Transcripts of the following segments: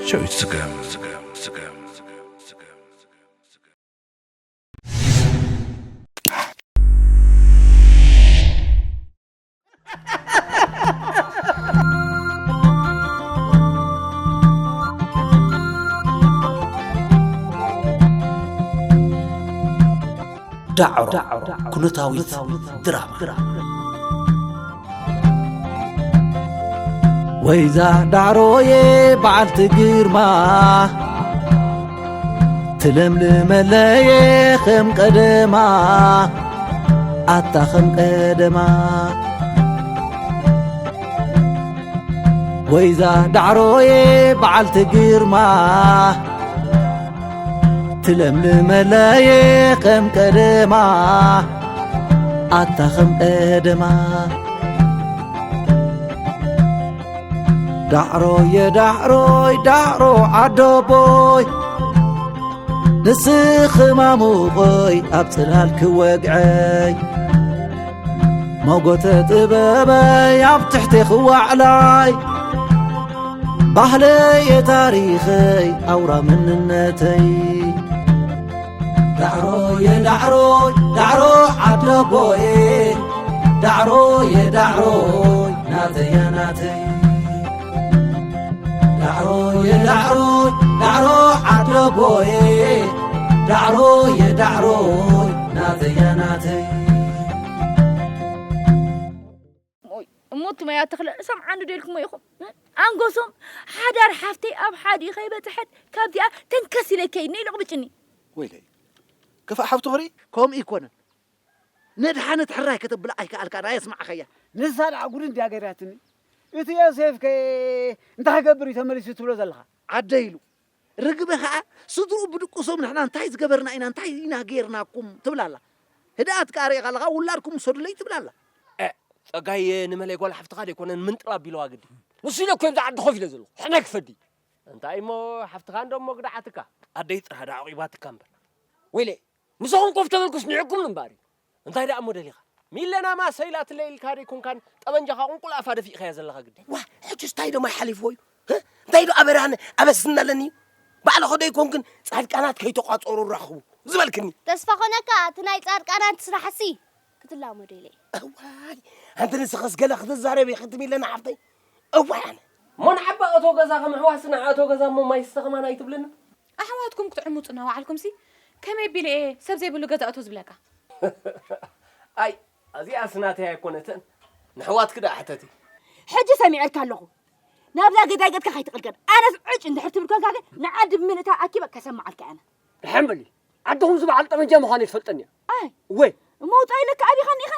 ሸዊት ስገም። ዳዕሮ ኩነታዊት ድራማ። ወይዛ ዳዕሮዬ በዓልቲ ግርማ፣ ትለምልመለየ ከም ቀደማ፣ ኣታ ከም ቀደማ። ወይዛ ዳዕሮዬ በዓልቲ ግርማ፣ ትለምልመለየ ከም ቀደማ፣ ኣታ ከም ቀደማ። ዳዕሮየ ዳዕሮይ ዳዕሮ ዓደቦይ፣ ንስኺ ማሙቐይ ኣብ ጽላል ክወግዐይ፣ መጎተ ጥበበይ ኣብ ትሕቲ ክዋዕላይ፣ ባህለየ ታሪኸይ ኣውራ መንነተይ። ዳዕሮየ ዳዕሮይ ዳዕሮ ዓደቦየ፣ ዳዕሮየ ዳዕሮይ ናተያ ናተይ። ዳዕሮየ ዳዕሮይ ዳዕሮ ዓደቦየ፣ ዳዕሮየ ዳዕሮይ ናተያ ናተይ። እሞ ትመያ ተኽለ ርእሶም ዓንዱ ደልኩሞ ኢኹም። ኣንጎሶም ሓዳር ሓፍተይ ኣብ ሓዲ ከይበጽሐት ካብዚኣ ተንከስ ኢለ ከይድ ነይ ልቕብጭኒ። ወይለይ፣ ክፋእ ሓፍቱ ክርኢ ከምኡ ይኮነ። ነድሓነት ሕራይ ከተብላ ኣይከኣልካን፣ ኣየስማዕኸያ። ንሳ ደኣ ጉድ እንድያ ገይራትኒ። እቲ ዮሴፍ ከ እንታይ ክገብር እዩ ተመሊሱ ትብሎ ዘለኻ? ዓደ ኢሉ። ርግበ ኸኣ ስድርኡ ብድቁሶም ንሕና እንታይ ዝገበርና ኢና፣ እንታይ ኢና ገይርናኩም ትብል ኣላ። ህድኣት ከኣ ርኢኻ ኣለኻ፣ ውላድኩም ውሰዱለይ ትብል ኣላ። እ፣ ጸጋይ ንመለይ ጓል ሓፍትኻ ደይኮነን ምንጥር ኣቢልዋ ግዲ። ንሱ ኢለ እኮ እየ ብዛ ዓዲ ኮፍ ኢለ ዘለኹ። ሕነ ክፈዲ። እንታይ እሞ ሓፍትኻ እንዶ እሞ ግድዓትካ። ኣደይ ጥራ ደኣ ዓቂባትካ እምበር። ወይለ፣ ምሳኹም ኮፍ ተበልኩስ ንዕኩም እምበኣር እዩ። እንታይ ደኣ እሞ ደሊኻ? ሚለና ማሰ ኢላትለይ ኢልካ ደይኮንካን ጠበንጃኻ ቁንቁል ኣፋ ደፊእካያ ዘለኻ ግዲ። ዋ፣ ሕጅስ እንታይ ዶ ማይ ሓሊፍዎ እዩ? ህ? እንታይ ዶ ኣበራን ኣበስን ኣለኒ እዩ? ባዕልኹ ደይኮንክን ጻድቃናት ከይተቋጸሩ ራኽቡ ዝበልክኒ። ተስፋ ኮነካ፣ እቲ ናይ ጻድቃናት ስራሕሲ ክትላመዶ ኢለ እየ። እዋይ፣ ኣንቲ ንስኽስ ገለ ክትዛረብ ኢኺ ትሚለና ሓፍተይ። እዋይ ኣነ። እሞ ንዓባ እቶ ገዛ ከም ኣሕዋስ ንዓ እቶ ገዛ እሞ ማይ ስተ ከማን ኣይትብልኒ? ኣሕዋትኩም ክትዕምጹ እናወዓልኩምሲ፣ ከመይ ኣቢለ እየ ሰብ ዘይብሉ ገዛ እቶ ዝብለካ? ኣይ፣ እዚኣስ ናተይ ኣይኮነትን። ንሕዋትኪ ደኣ ሕተቲ። ሕጂ ሰሚዐልካ ኣለኹ። ናብዛ ገዛ ገጽካ ከይትቕልቀል። ኣነስ ዕጭ እንድሕር ትብል ኮንካ ግን ንዓዲ ብምልእታ ኣኪበ ከሰምዓልካ ኣነ። ደሓን በሊ። ዓድኹም ዝበዓል ጠመንጃ ምዃኑ ይትፈልጠኒ እያ። ኣይ። ወይ። እሞ ውጻእ ኢለካ ኣቢኻኒ ኢኻ?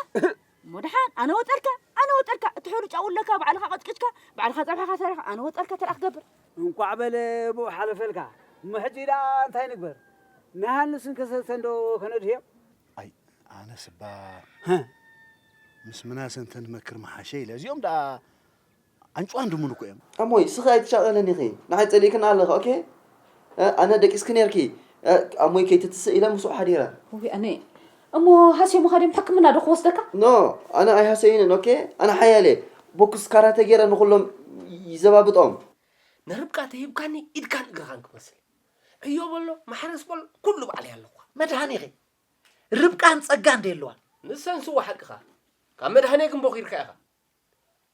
እሞ ደሓን፣ ኣነ ወጸልካ፣ ኣነ ወጸልካ። እቲ ሕሩጭ ኣውለካ፣ ባዕልኻ ቀጭቂጭካ፣ ባዕልኻ ጸብሕኻ ሰሪኻ፣ ኣነ ወጸልካ ተረኣ ክገብር። እንቋዕ በለ ብኡ ሓለፈልካ። እሞ ሕጂ ደኣ እንታይ ንግበር? ንሃንስን ከሰልተን ዶ ከነድህዮም? ኣይ፣ ኣነስ እባ፣ ሀ። ምስ ምናሰ እንተንመክር ምሓሸ ኢለ። እዚኦም ደኣ ኣንጭዋን ድሙን እኮ እዮም። ኣሞይ፣ ስኺ ኣይትሻቐለኒ ኢኺ። ንዓይ ጸሊእክን ኣለኺ፣ ኦኬ? እ፣ ኣነ ደቂስኪ ኔርኪ። እ፣ ኣሞይ ከይትትስእ ኢለ ምስኡ ሓዲረ። ውይ፣ ኣነ እሞ ሃስዮምኻ ድዮም ሕክምና ዶ ክወስደካ? ኖ፣ ኣነ ኣይሃሰይንን፣ ኦኬ? ኣነ ሓያል እየ። ቦክስ ካራተ ጌረ ንኹሎም ይዘባብጦም። ንርብቃ ተሂብካኒ ኢድካን እግርኻን ክመስል። ዕዮ በሎ፣ ማሕረስ በሎ፣ ኩሉ ባዕለይ ኣለኹ። መድሃኒኺ። ርብቃን ጸጋን ዶ የለዋን? ንሰን ስዋ ሓቅኻ። ካብ መድሃኔ ግን ቦኺርካ ኢኻ።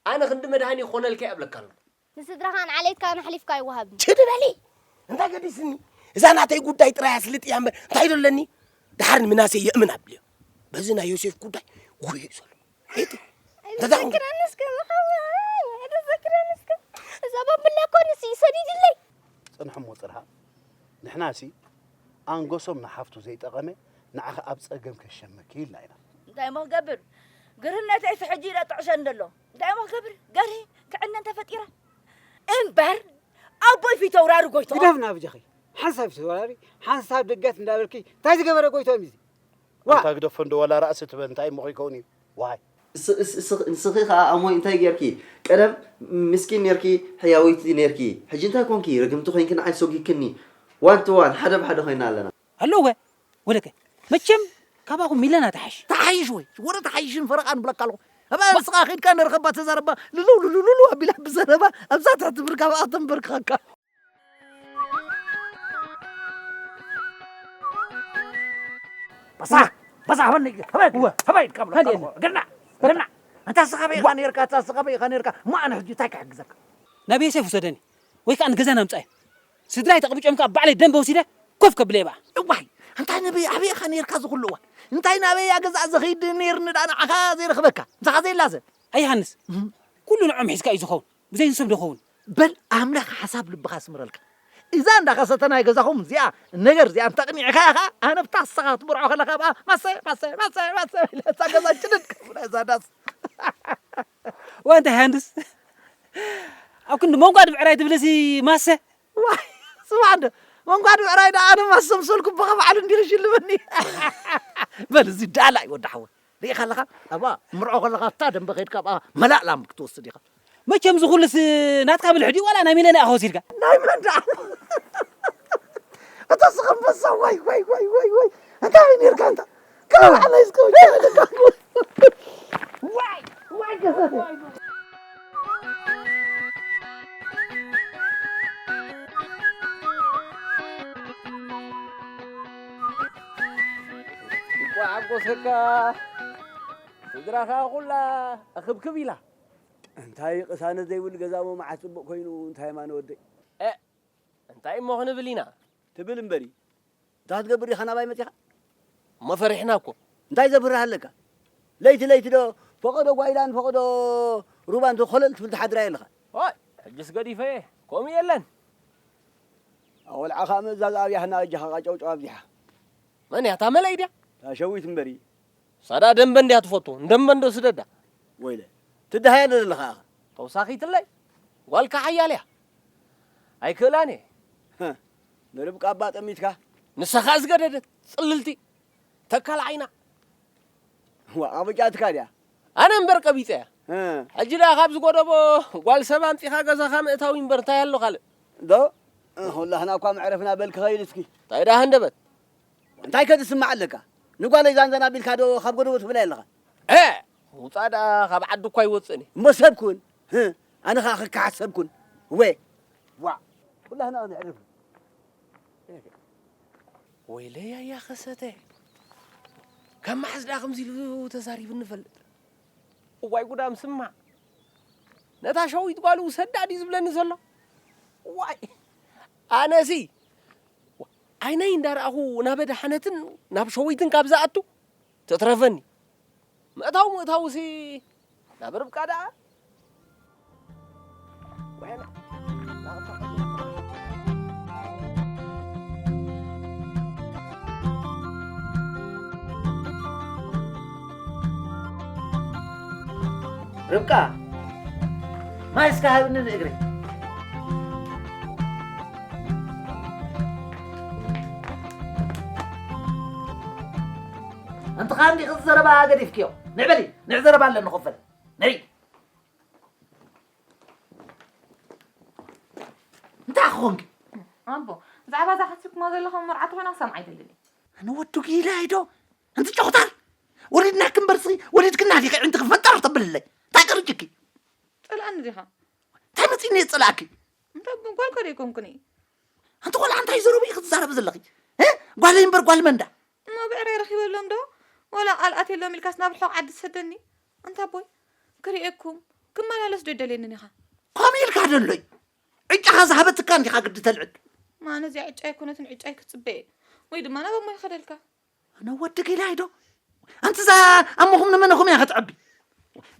ኣነ ክንዲ መድሃኒ ክኾነልካ እየ እብለካ ኣለኹ። ንስድራኻን ዓሌትካን ኣሕሊፍካ ኣይወሃብን። ችድ በሊ! እንታይ ገዲስኒ? እዛ ናተይ ጉዳይ ጥራይ ኣስልጥ እያ እምበር እንታይ ዶ ኣለኒ? ደሓር ንምናሰይ የእምን ኣብልዮ። በዚ ናይ ዮሴፍ ጉዳይ ጉሂ እዩ ዘሎ። ሄቲ! እንታይ ደኣ ዘዘክረኒ እስከ መሓወይ፣ ዘዘክረኒ እስከ። እዛ ባምብላ እኮ ንሱ እዩ ሰዲድለይ። ጽንሑ እሞ ጽርሃ። ንሕናሲ ኣንገሶም ንሓፍቱ ዘይጠቐመ ንዓኺ ኣብ ጸገም ከሸመኪ ኢልና ኢና። እንታይ እሞ ክገብር? ግርህነተይስ ሕጂ ኢለ ጥዕሸ እንደሎ። እንታይ እሞ ክገብር? ገርሂ ክዕነ እንተፈጢረ። እምበር ኣቦይ ፊተውራሪ ጎይትኦም። ግደፍና ብጃኺ። ሓንሳብ ፊተውራሪ፣ ሓንሳብ ደገት እንዳበልኪ እንታይ ዝገበረ ጎይትኦም እዩ እዚ? ዋ! ኣንታ ግደፎ እንዶ ዋላ ራእሲ ትበል እንታይ እሞ ከይከውን እዩ? ዋይ። እስ-፣ እስ-፣ እስ-፣ ንስኺ ኸኣ ኣሞይ እንታይ ጌርኪ? ቀደም ምስኪን ኔርኪ፣ ሕያወይቲ ኔርኪ። ሕጂ እንታይ ኮንኪ? ርግምቲ ኮንኪ ንዓይ ሰጒግክኒ። ዋን ቱ ዋን፣ ሓደ ብሓደ ኮይና ኣለና። ኣለዎ፣ ወደከ። መቸም ካባኹም ሚለና ትሓይሽ። ተሓይሽ ወይ? ወረ ተሓይሽን ፈረቓን ብለካ ኣለኹ። እባ ንስኻ ኸይድካ ንረኸባ ተዛረባ፣ ልልው ልልውልው ኣቢላ ብዘረባ ኣብዛ ትሕቲ ብርካ ብኣ ተንበርክኸካ። በሳሕ በሳሕ በኒ። ከበድ እወ። ከበድ ካብ ሃዲ እሞ። ገና ገና። እንታ ስኻ በይኻ ነርካ፣ እንታ ስኻ በይኻ ነርካ። እሞ ኣነ ሕጂ እንታይ ክሕግዘካ? ናበይ ሴፍ ውሰደኒ? ወይ ከኣ ንገዛ ናምጻዮ። ስድራይ ተቐቢጮም ከኣ ባዕለይ ደንበ ወሲደ ኮፍ ከብለየ በኣ። እዋይ፣ እንታይ ነበይ ኣበይ ኢኻ ነርካ ዝኹሉ እዋን? እንታይ ናበይ እያ ገዛ ዝኸይድ ነይርኒ ደኣ ንዓኻ ዘይረኽበካ? ምሳኻ ዘይላዘብ? ኣይ ሃንስ፣ እም። ኩሉ ንዖም ሒዝካ እዩ ዝኸውን። ብዘይ ንሶም ዶ ኸውን? በል ኣምላኽ ሓሳብ ልብኻ ስምረልካ። እዛ እንዳኸሰተ ናይ ገዛኹም እዚኣ ነገር እዚኣ እንተ ኣቕኒዕካ ኢኻ፣ ኣነ ብታ ንስኻ ክትምርዖ ከለኻ ብኣ ማሰ፣ ማሰ፣ ማሰ፣ ማሰ ኢለ እዛ ገዛ ጭድድ ክብላ እዛ ዳስ። ወንተ ሃንስ፣ ኣብ ክንዲ መንጓድ ብዕራይ ትብልሲ ማሰ። ዋይ፣ ስማዕ እንዶ፣ መንጓድ ብዕራይ ደኣ ኣነ ማሰ ምሰልኩ ብኻ ባዕሉ እንዲኺ ሽልመኒ። በል እዚ ዳላይ ወዲ ሓወይ። ርኢኻ ኣለኻ? ኣብኣ ምርዖ ከለኻ ኣብታ ደንበ ከይድካ ኣብኣ መላእ ላም ክትወስድ ኢኻ። መቸም ዝኹልስ ናትካ ብልሕ ድዩ ዋላ ናይ ሚለና ኢኻ ወሲድካ? ናይ መን ደኣ? እታ ስኸ ኣንበሳ፣ ዋይ፣ ዋይ፣ ዋይ፣ ዋይ፣ ዋይ። እንታይ ነርካ ኣንታ? ካብ ዓለይ እስከ ወዲኻ ደቃ። ዋይ፣ ዋይ፣ ገሰሰ። እንቋዕ ሓጎሰካ። ስድራኻ ኩላ እኽብክብ ኢላ። እንታይ ቅሳነት ዘይብሉ ገዛ እሞ መዓስ ጽቡቕ ኮይኑ፣ እንታይ ማን ወደይ? እ፣ እንታይ እሞ ክንብል ኢና? ትብል እምበሪ። እንታይ ክትገብር ኢኻ ናባይ መጺኻ? እሞ ፈሪሕና እኮ። እንታይ ዘፍርህ ኣለካ? ለይቲ ለይቲ ዶ ፈቐዶ ጓይላን ፈቐዶ ሩባን ተኾለል ትብል ትሓድር ኣየለኻ? ኦይ፣ ሕጅስ ገዲፈ እየ። ከምኡ የለን። ኣወልዓኻ ምእዛዝ ኣብያህና እጃኻ ቃጨውጨው ኣብዚሓ። መን እያ? እታ መለይ ድያ? እታ ሸዊት እምበሪ። ሳዳ ደንበ እንድያ ትፈቱ። ንደንበ እንዶ ስደዳ። ወይለ። ትደሃያ ዶ ዘለኻ ኢኻ? ተውሳኺትለይ። ጓልካ ሓያል እያ። ኣይክእላን እየ። ህህ። ንርብቃ እባ ጠሚትካ? ንሳ ኸኣ ዝገደደት ጽልልቲ። ተካል ዓይና። ዋ፣ ኣበጃትካ ድያ? ኣነ እምበር ቀቢጸ እያ። እ። ሕጂ ደኣ ካብ ዝጎደቦ ጓል ሰብ ኣምጺኻ ገዛኻ ምእታው እምበር እንታይ ኣሎ ካልእ? ዶ? እ፣ ኩላህና እኳ መዕረፍና በል ክኸይድ እስኪ። እንታይ ደኣ ሃንደበት? እንታይ ከ ዝስማዕ ኣለካ? ንጓለይ ዛንዛን ኣቢልካ ዶ ካብ ጎደቦ ትብላ ኣለኻ? እ፣ ውጻእ ደኣ ካብ ዓዲ እኳ ኣይወጽእን እየ። እሞ ሰብ ኩን። ህ፣ ኣነ ኸኣ ክከሓስ ሰብ ኩን። ወ-፣ ዋ፣ ኩላህና ነዕርፍ። ወይለይ ኣያ ኸሰተ። ካብ መሓዝ ደኣ ከምዚ ኢሉ ተዛሪቡ ንፈልጥ። እዋይ ጉዳም ስማዕ። ነታ ሸዊት ጓሉ ውሰዳ ድዩ ዝብለኒ ዘሎ? እዋይ፣ ኣነሲ ዓይነይ እንዳረኣኹ ናብ ኣድሓነትን ናብ ሸዊትን ካብ ዝኣቱ ትትረፈኒ። ምእታው ምእታውሲ ናብ ርብቃ ደኣ። ርብቃ፣ ማይ እስከ ሃብኒ ንእግረይ። ኣንቲ ኸኣ እንዲኺ ዘረባ ገዲፍክዮ። ንዕ በሊ፣ ንዕ ዘረባ ኣለኒ ክፈል። ነይ። እንታይ ክኾንኪ? ኣቦ፣ ብዛዕባ እዛ ሓሲብኩማ ዘለኹም መርዓ ተኾይና ክሰምዓ ኣይደልን እየ። ኣነ ወዲ ጊላይ ዶ? ኣንቲ ጨኹታል? ወሊድናኪ እምበር እስኺ ወሊድክና ዲኺ ኣዒንቲ ክፈጠር ተብልለይ። እንታይ ቀሪጭኪ? ጸልኣኒ ዲኻ? እንታይ መጺእኒ እየ ጸላእኪ? እንታይ ብ-፣ ጓልካ ዶ ኣይኮንኩን እየ? ኣንቲ ቆልዓ እንታይ ዘረቡ ኢኺ ትዛረቢ ዘለኺ? እ? ጓለይ እምበር ጓል መን ዳ? እሞ ብዕረይ ረኺበሎም ዶ? ወላ ቃል ኣትየሎም ኢልካስ ናብ ርሑቕ ዓዲ ትሰደኒ? ኣንታ ኣቦይ፣ ክርእየኩም ክመላለስ ዶ ኣይደልየንን ኢኻ? ከምኡ ኢልካ ደሎይ? ዕጫኻ ዝሃበትካ እንዲኻ ግዲ ተልዕል። ማነ እዚኣ ዕጫ ኣይኮነትን፣ ዕጫይ ክጽበ እየ። ወይ ድማ ናብ ኣሞ ይኸደልካ። ኣነ ወዲ ጊላይ ዶ? ኣንቲ እዛ ኣሞኹም ንመነኹም እያ ክትዕቢ?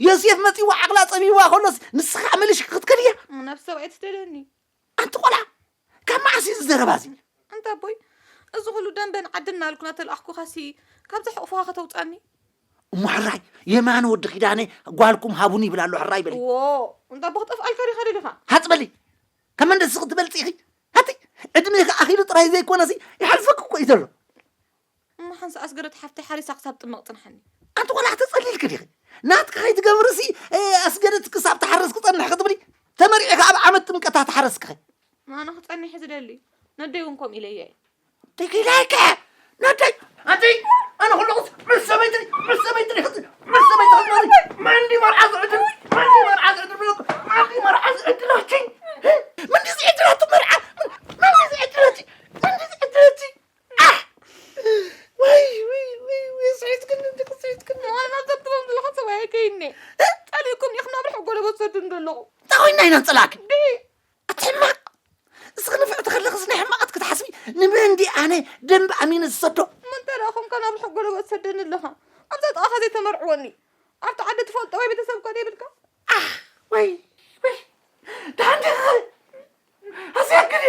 ዮሴፍ መጺዋ ዓቕላ ጸቢብዋ ከሎስ ንስኻ መሊሽካ ክትከድ እያ? ናብ ሰብኣይ ትደልየኒ። ኣንቲ ቆልዓ፣ ካብ መዓስ እዩ እዚ ዘረባ እዚ? ኣንታ ኣቦይ፣ እዚ ኹሉ ደንበን ዓድና ኣልኩና ተለኣኽኩኻሲ፣ ካብዛ ሕቑፍኻ ከተውጻኒ? እሞ ሕራይ፣ የማነ ወዲ ኪዳነ፣ ጓልኩም ሃቡኒ ይብል ኣሎ፣ ሕራይ በሊ። ዎ፣ እንዳ ኣቦ ክጠፍኣልካ ዲኻ ደሊኻ? ሃጽ በሊ። ከመን ደስ ክትበልጺ ኢኺ? ሃቲ፣ ዕድሜኺ ኣኺሉ ጥራይ ዘይኮነሲ፣ ይሓልፈኪ እኮ እዩ ዘሎ። እሞ ሓንሳእ ኣስገደት ሓፍተይ ሓሪሳ ክሳብ ጥመቕ ጽንሓኒ። ኣንቲ ቆልዓ ተጸሊልኪ ዲኺ? ናትኪ ከይትገብርሲ፣ እ፣ ኣስገደት ክሳብ ትሓርስ ክጸንሕ ክትብሊ? ተመሪዕኺ ኣብ ዓመት ጥምቀታ ትሓረስኪ ኸ? ኣነ ክጸንሕ እየ ዝደሊ። ነደይ እውን ከምኡ ኢለያ እየ። ደጊላይከ? ነደይ፣ ኣንቲ፣ ኣነ ኩሉ ምስ ሰበይቲ፣ ምስ ሰበይቲ፣ ምስ ሰበይቲ ክትነብሪ፣ መን ድዩ መርዓ ዝዕድል? መን ድዩ መርዓ ዝዕድል? መን ድዩ መርዓ ዝዕድለኪ? መን ድዩ ዝዕድለኪ መርዓ? መን ድዩ ዝዕድለኪ? መን ድዩ ዝዕድለኪ? ኣሕ! ወይ፣ ወይ፣ ወይ። ጸሊእኩም ኢኹም ናብ ርሑቕ ጎለቦት ትሰዱኒ ዘለኹም። እንታይ ኮይና ኢና ንጸላእኪ? ኣቲ ሕማቕ! እስኺ ንፍዕቲ ከለኽስ ናይ ሕማቓት ክትሓስቢ፣ ንመን ድየ ኣነ ደንበ ኣሚነ ዝሰዶ? እሞ እንተ ደኣ ኾንካ ናብ ርሑቕ ጎለቦት ትሰደኒ ኣለኻ። ኣብዛ ጥቓኻ ዘይተመርዕወኒ። ኣብቲ ዓዲ ትፈልጦ ወይ ቤተሰብ እኳ ዘይብልካ። ኣህ! ወይ! ወይ! ደሓን ዲኺ? ኣስያክኒ!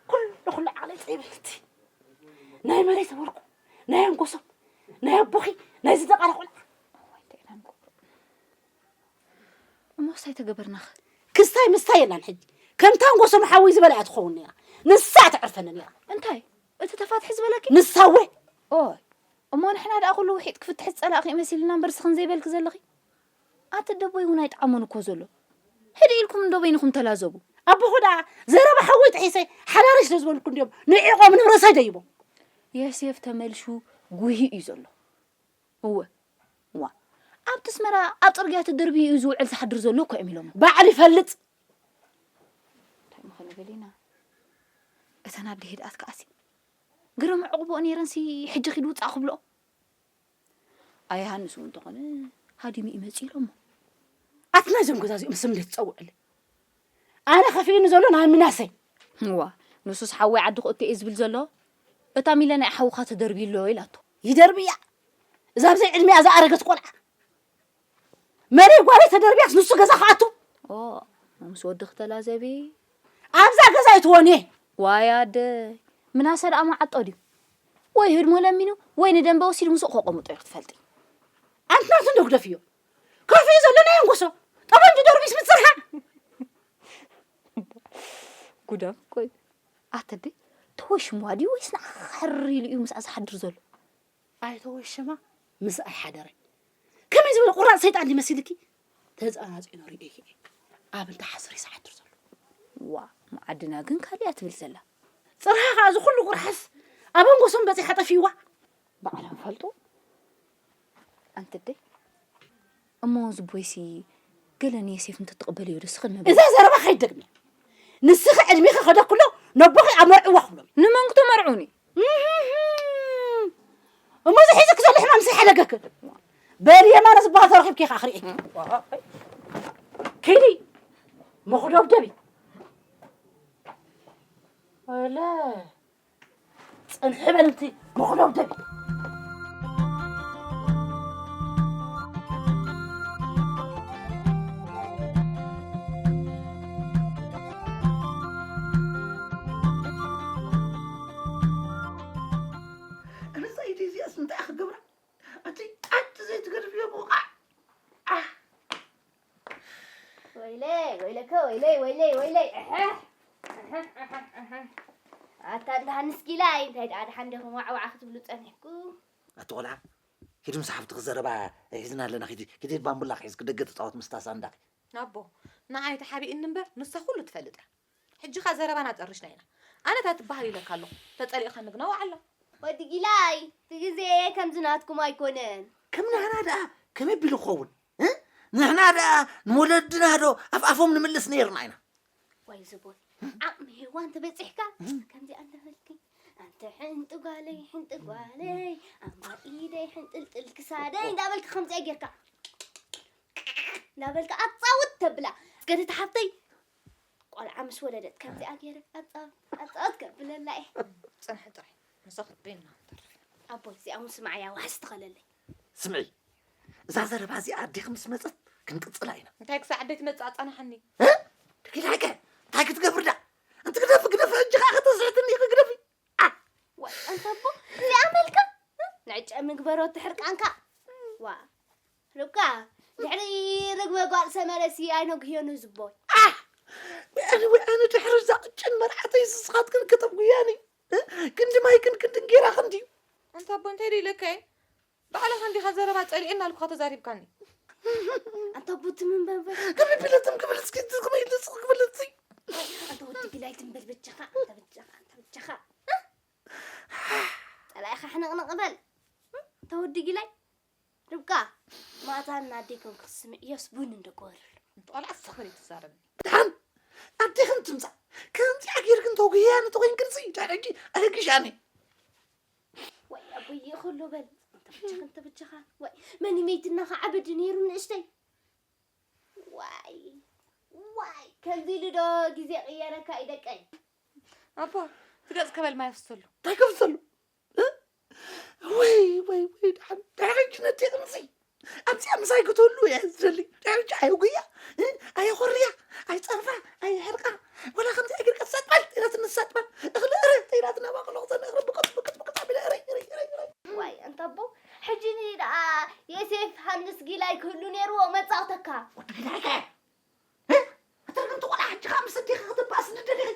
ኩሉ ኩሉ ዓቕለይ ጸይበልቲ። ናይ መሬት ወርቁ፣ ናይ ኣንጎሶም፣ ናይ ኣቦኺ፣ ናይ ዝደቓለ ቆልዓ። እሞ እንታይ ተገበርናኸ? ክስታይ ምስታይ የላን ሕጂ። ከምታ ኣንጎሶም ሓወይ ዝበላ እያ ትኸውን ነይራ። ንሳ እያ ተዕርፈኒ ነይራ። እንታይ? እቲ ተፋትሒ ዝበለኪ? ንሳ እወ። ኦይ፣ እሞ ንሕና ደኣ ኩሉ ውሒጥ ክፍትሕ ዝጸላእኺ መሲልና እምበር ስኽን ዘይበልኪ ዘለኺ? ኣቲ ደቦይ እውን ኣይጠዓሞን እኮ ዘሎ። ሕድ ኢልኩም እንዶ በይንኹም ተላዘቡ። ኣቦኹ ደኣ ዘረባ ሓወይ ጥሒሰ ሓዳረይ ስለ ዝበልኩ እንድዮም ንዒቖም ንብረሰይ ደይቦም። የሴፍ ተመልሹ ጉሂ እዩ ዘሎ። እወ፣ ዋ፣ ኣብቲ ኣስመራ ኣብ ጽርግያ ተደርብዩ እዩ ዝውዕል ዝሓድር ዘሎ እኮ እዮም ኢሎሞ። ባዕሉ ይፈልጥ። እንታይ ምኾነ ገሊና? እተን ኣደ ሄድኣት ከኣሲ ግርም ዕቑቦ ነይረንሲ ሕጂ ኺድ ውጻእ ክብልኦ። ኣይ ሃንስ እውን እንተኾነ ሃዲሙ እዩ መጺኡ ኢሎሞ። ኣቲ ናይዞም ገዛ እዚኦም ስም እንዴት ትጸውዕለ? ኣነ ከፊኡኒ ዘሎ ናይ ምናሰይ። እዋ፣ ንሱስ ሓወይ ዓዲ ክእቱ እየ ዝብል ዘሎ። እታ ሚለ ናይ ሓውኻ ተደርብዩ ኣሎ ኢላቶ። ይደርብያ። እዛ ብዘይ ዕድሚኣ ዝኣረገት ቆልዓ። መሪ ጓለይ ተደርብያስ ንሱ ገዛ ክኣቱ። ኦ፣ ምስ ወዲ ክተላዘቢ። ኣብዛ ገዛ ኣይትወን እየ። ዋይ ኣደይ፣ ምናሰ ደኣ መዓጦ ድዩ? ወይ ህድሞ ለሚኑ፣ ወይ ንደንበ ወሲዱ ምስኡ ከቆምጦ እዩ ክትፈልጢ። ኣንቲ ናቱ እንዶ ግደፍዮ። ከፊኡ ዘሎ ናይ ኣንጎሶ። ጠበንጁ ደርቢስ ምጽርሃ። ጉዳም እኮ እዩ። ኣተዲ፣ ተወሽሟ ድዩ ወይስ ንዓኻ ሕር ኢሉ እዩ ምስኣ ዝሓድር ዘሎ? ኣይተወሽማ ምስኣ ይሓደረ። ከመይ ዝበለ ቁራጽ ሰይጣን ድዩ መሲልኪ? ተጻናጺኖ ርእየኪ እየ። ኣብ እንተ ሓሰር እዩ ዝሓድር ዘሎ። ዋ፣ መዓድና ግን ካልእ እያ ትብል ዘላ። ጽርሃ ኸኣ እዚ ኩሉ ቁርሓስ ኣብ ኣንጎሶም በጺሓ ጠፊእዋ። ባዕሎም ፈልጡ። ኣንትደይ እሞ ዝቦይሲ ገለ ንየሴፍ እንተትቕበልዮ ደስ ኽን መበል። እዛ ዘረባ ከይትደግምያ። ንስኺ ዕድሜኺ ከደ ኩሎ ነቦኺ ኣብ መርዕዋ ክብሎም። ንመን ክተመርዑኒ? እህህም። እሞ እዚ ሒዙኪ ዘሎ ሕማም ዘይሓደገኪ። በል የማነ ዝበሃል ተረኺብኪ ኢኻ ክርኢ። ኪዲ መኹደብደቢ። ወለ ጽንሒ በል እቲ መኹደብደቢ። ኣነ ሳይዲ እዚኣስ እንታይ ክገብራ? ኣቲ ኣቲ ዘይትገድፍዮ ብቑቓዕ። ኣህ። ወይለይ፣ ወይለከ፣ ወይለይ፣ ወይለይ፣ ወይለይ። ኣሕ፣ ኣሕ፣ ኣሕ፣ ኣሕ። ኣታ እንዳ ሃንስ ጊላይ፣ እንታይ ደኣ ደሓን ዲኹም ዋዕዋዕ ክትብሉ ጸኒሕኩ? ኣቲ ቆልዓ፣ ኪዲ ምስ ሓፍትኺ ዘረባ ሒዝና ኣለና፣ ኪዲ፣ ኪዲ ባምቡላ ሒዝ ክደገ ተጻወት ምስታ ሳንዳኺ። ኣቦ፣ ንዓይ ተሓቢእኒ እምበር፣ ንሳ ኩሉ ትፈልጥ እያ። ሕጂ ኸኣ ዘረባና ጨሪሽና ኢና። ኣነ እታ ትበሃል ኢለካ ኣለኹ። ተጸሊእኻኒ ግና ዋዕላ። ወዲ ጊላይ፣ እቲ ግዜ ከምዚ ናትኩም ኣይኮነን። ከም ንሕና ደኣ ከመይ ቢሉ ክኸውን? እ? ንሕና ደኣ ንወለድና ዶ ኣፍ ኣፎም ንምልስ ነይርና ኢና? ወይ ዝቦይ፣ ዓቕሚ ሄዋን ተበጺሕካ፣ ከምዚኣ እንዳበልኪ፣ ኣንተ ሕንቲ ጓለይ፣ ሕንቲ ጓለይ፣ ኣምባ ኢደይ፣ ሕንጥልጥል ክሳደይ እንዳበልኪ ከምዚኣ ጌርካ፣ እንዳበልካ ኣጻውት ተብላ። ገደት ሓፍተይ፣ ቆልዓ ምስ ወለደት ከምዚኣ ገይረ ኣጻውት፣ ኣጻውት ከብለላ እየ። ጽንሒ ጥራይ፣ ንሳ ክትበይና ትተርፍ። ኣቦይ፣ እዚኣ እውን ስምዓያ፣ ዋሕስ ትኸለለይ። ስምዒ፣ እዛ ዘረባ እዚኣ ኣዴኺ ምስ መጸት ክንቅጽላ ኢና። እንታይ ክሳዕ ኣደይ ትመጽእ ኣጻንሓኒ። እ? ተኪላይከ፣ እንታይ ክትገብር ዳ? ኣንቲ ግደፊ፣ ግደፊ፣ ሕጂ ኸኣ ከተስሕትኒ ኢኺ፣ ግደፊ። ኣ! ዋይ፣ ኣንታ ኣቦ፣ እዚኣ መልካ? ንዕጨ ምግበሮ እቲ ሕርቃንካ። ዋ፣ ርብቃ፣ ድሕሪ ርግበ ጓል ሰመረሲ ኣይነጉህዮን ዝቦይ። ኣ! ወይ ኣነ፣ ወይ ኣነ፣ ድሕሪ እዛ ቅጭን መርዓተይ ንስኻትክን ከተጉህያኒ። እ? ክንዲ ማይ ግን ክንዲ እንጌራ ክንድዩ። ኣንታ ኣቦ፣ እንታይ ደይለካ እየ? ባዕልኻ እንዲኻ ዘረባ ጸሊኤና ኣልኩኻ ተዛሪብካኒ። ኣንታ ኣቦ፣ ትም በል በል። ከመይ ብለ ትም ክብል እስኪ፣ ትም ክብል እስኪ፣ ክብል እስኪ። ኣንታ ወዲ ጊላይ ትም በል። ቅበል። ተወዲ ጊላይ ርብቃ፣ ማእታን ኣዴክን ክትስምዕዮስ ቡን እንደግበረሉ። ቆልዓ ሰኽር እዩ ትዛረብ። ደሓን ኣዴኽን ትምጻእ። ከምዚኣ ጌርክን ተጉህያ ንተኾይንክንሲ፣ ድሕሪ ሕጂ ኣደግሻኒ። ወይ ኣቦይ ይኽሎ በል። እንተ ብቻኻ፣ እንተ ብቻኻ። ወይ መን ይመይትና ኸዓ በዲ ነይሩ ንእሽተይ። ዋይ፣ ዋይ፣ ከምዚ ኢሉ ዶ ግዜ ቀየረካ እዩ ደቀይ? ኣቦ፣ ትገጽ ከበል ማይ ኣፍስሰሉ። እንታይ ከፍሰሉ? እ? ወይ፣ ወይ፣ ወይ፣ ደሓን፣ ደሓን ሕጂ ነቲ ቅምሲ። ኣብዚኣ ምሳይ ክትህሉ እየ ዝደሊ። ደሓን ሕጂ ኣየጉያ፣ እ? ኣየኾርያ፣ ኣይጸርፋ፣ ኣይሕርቃ። ወላ ከምዚ እግሪ ቀሳጥባል፣ ተይላትና ሳጥባል። እኽሊ እረ፣ ተይላትና ባቆሎ ክዘን እኽሊ ብቅጥ፣ ብቅጥ፣ ብቅጥ ኣቢለ እረ፣ እረ፣ እረ፣ እረ። ዋይ፣ ኣንታ ኣቦ፣ ሕጂ ደኣ የሴፍ ሃንስ ጊላይ ክህሉ ነይርዎ መጻወተካ። ወዲ ጊላይ ከ? እ? ኣታ ከምቲ ቆልዓ ሕጂ ኸኣ ምስ ኣዴኺ ክትባእሲ ንደሊኺ?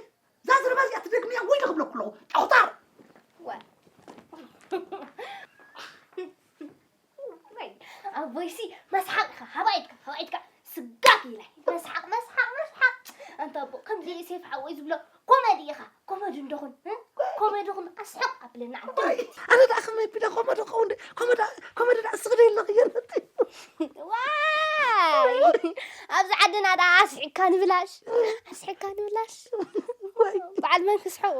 እዛ ዘረባ እዚኣ ትደግምያ ወይ ዶ ክብለኩ ኣለኹ? ጨኹታር! ወ-፣ ወይ፣ ኣቦይሲ መስሓቕ ኢኻ። ሃባይትካ፣ ሃባይትካ። ስጋት ኢላይ። መስሓቕ፣ መስሓቕ፣ መስሓቕ። ኣንታ ኣቦ፣ ከምዚ ዮሴፍ ሓወይ ዝብሎ ኮመዲ ኢኻ። ኮመዲ እንደኹን፣ እ? ኮመዲ ኹን ኣስሕቕ ኣብለና ዓዲ። ኣነ ደኣ ከመይ ቢለ ኮመዲ ክኸውን ደ-፣ ኮመዳ-፣ ኮመዲ ደኣ ስቕ ደ ኣለኺ የለቲ። ዋይ! ኣብዚ ዓድና ደኣ ኣስሒቅካ ንብላሽ። ኣስሒቅካ ንብላሽ። ወይ። በዓል መን ክስሕቑ?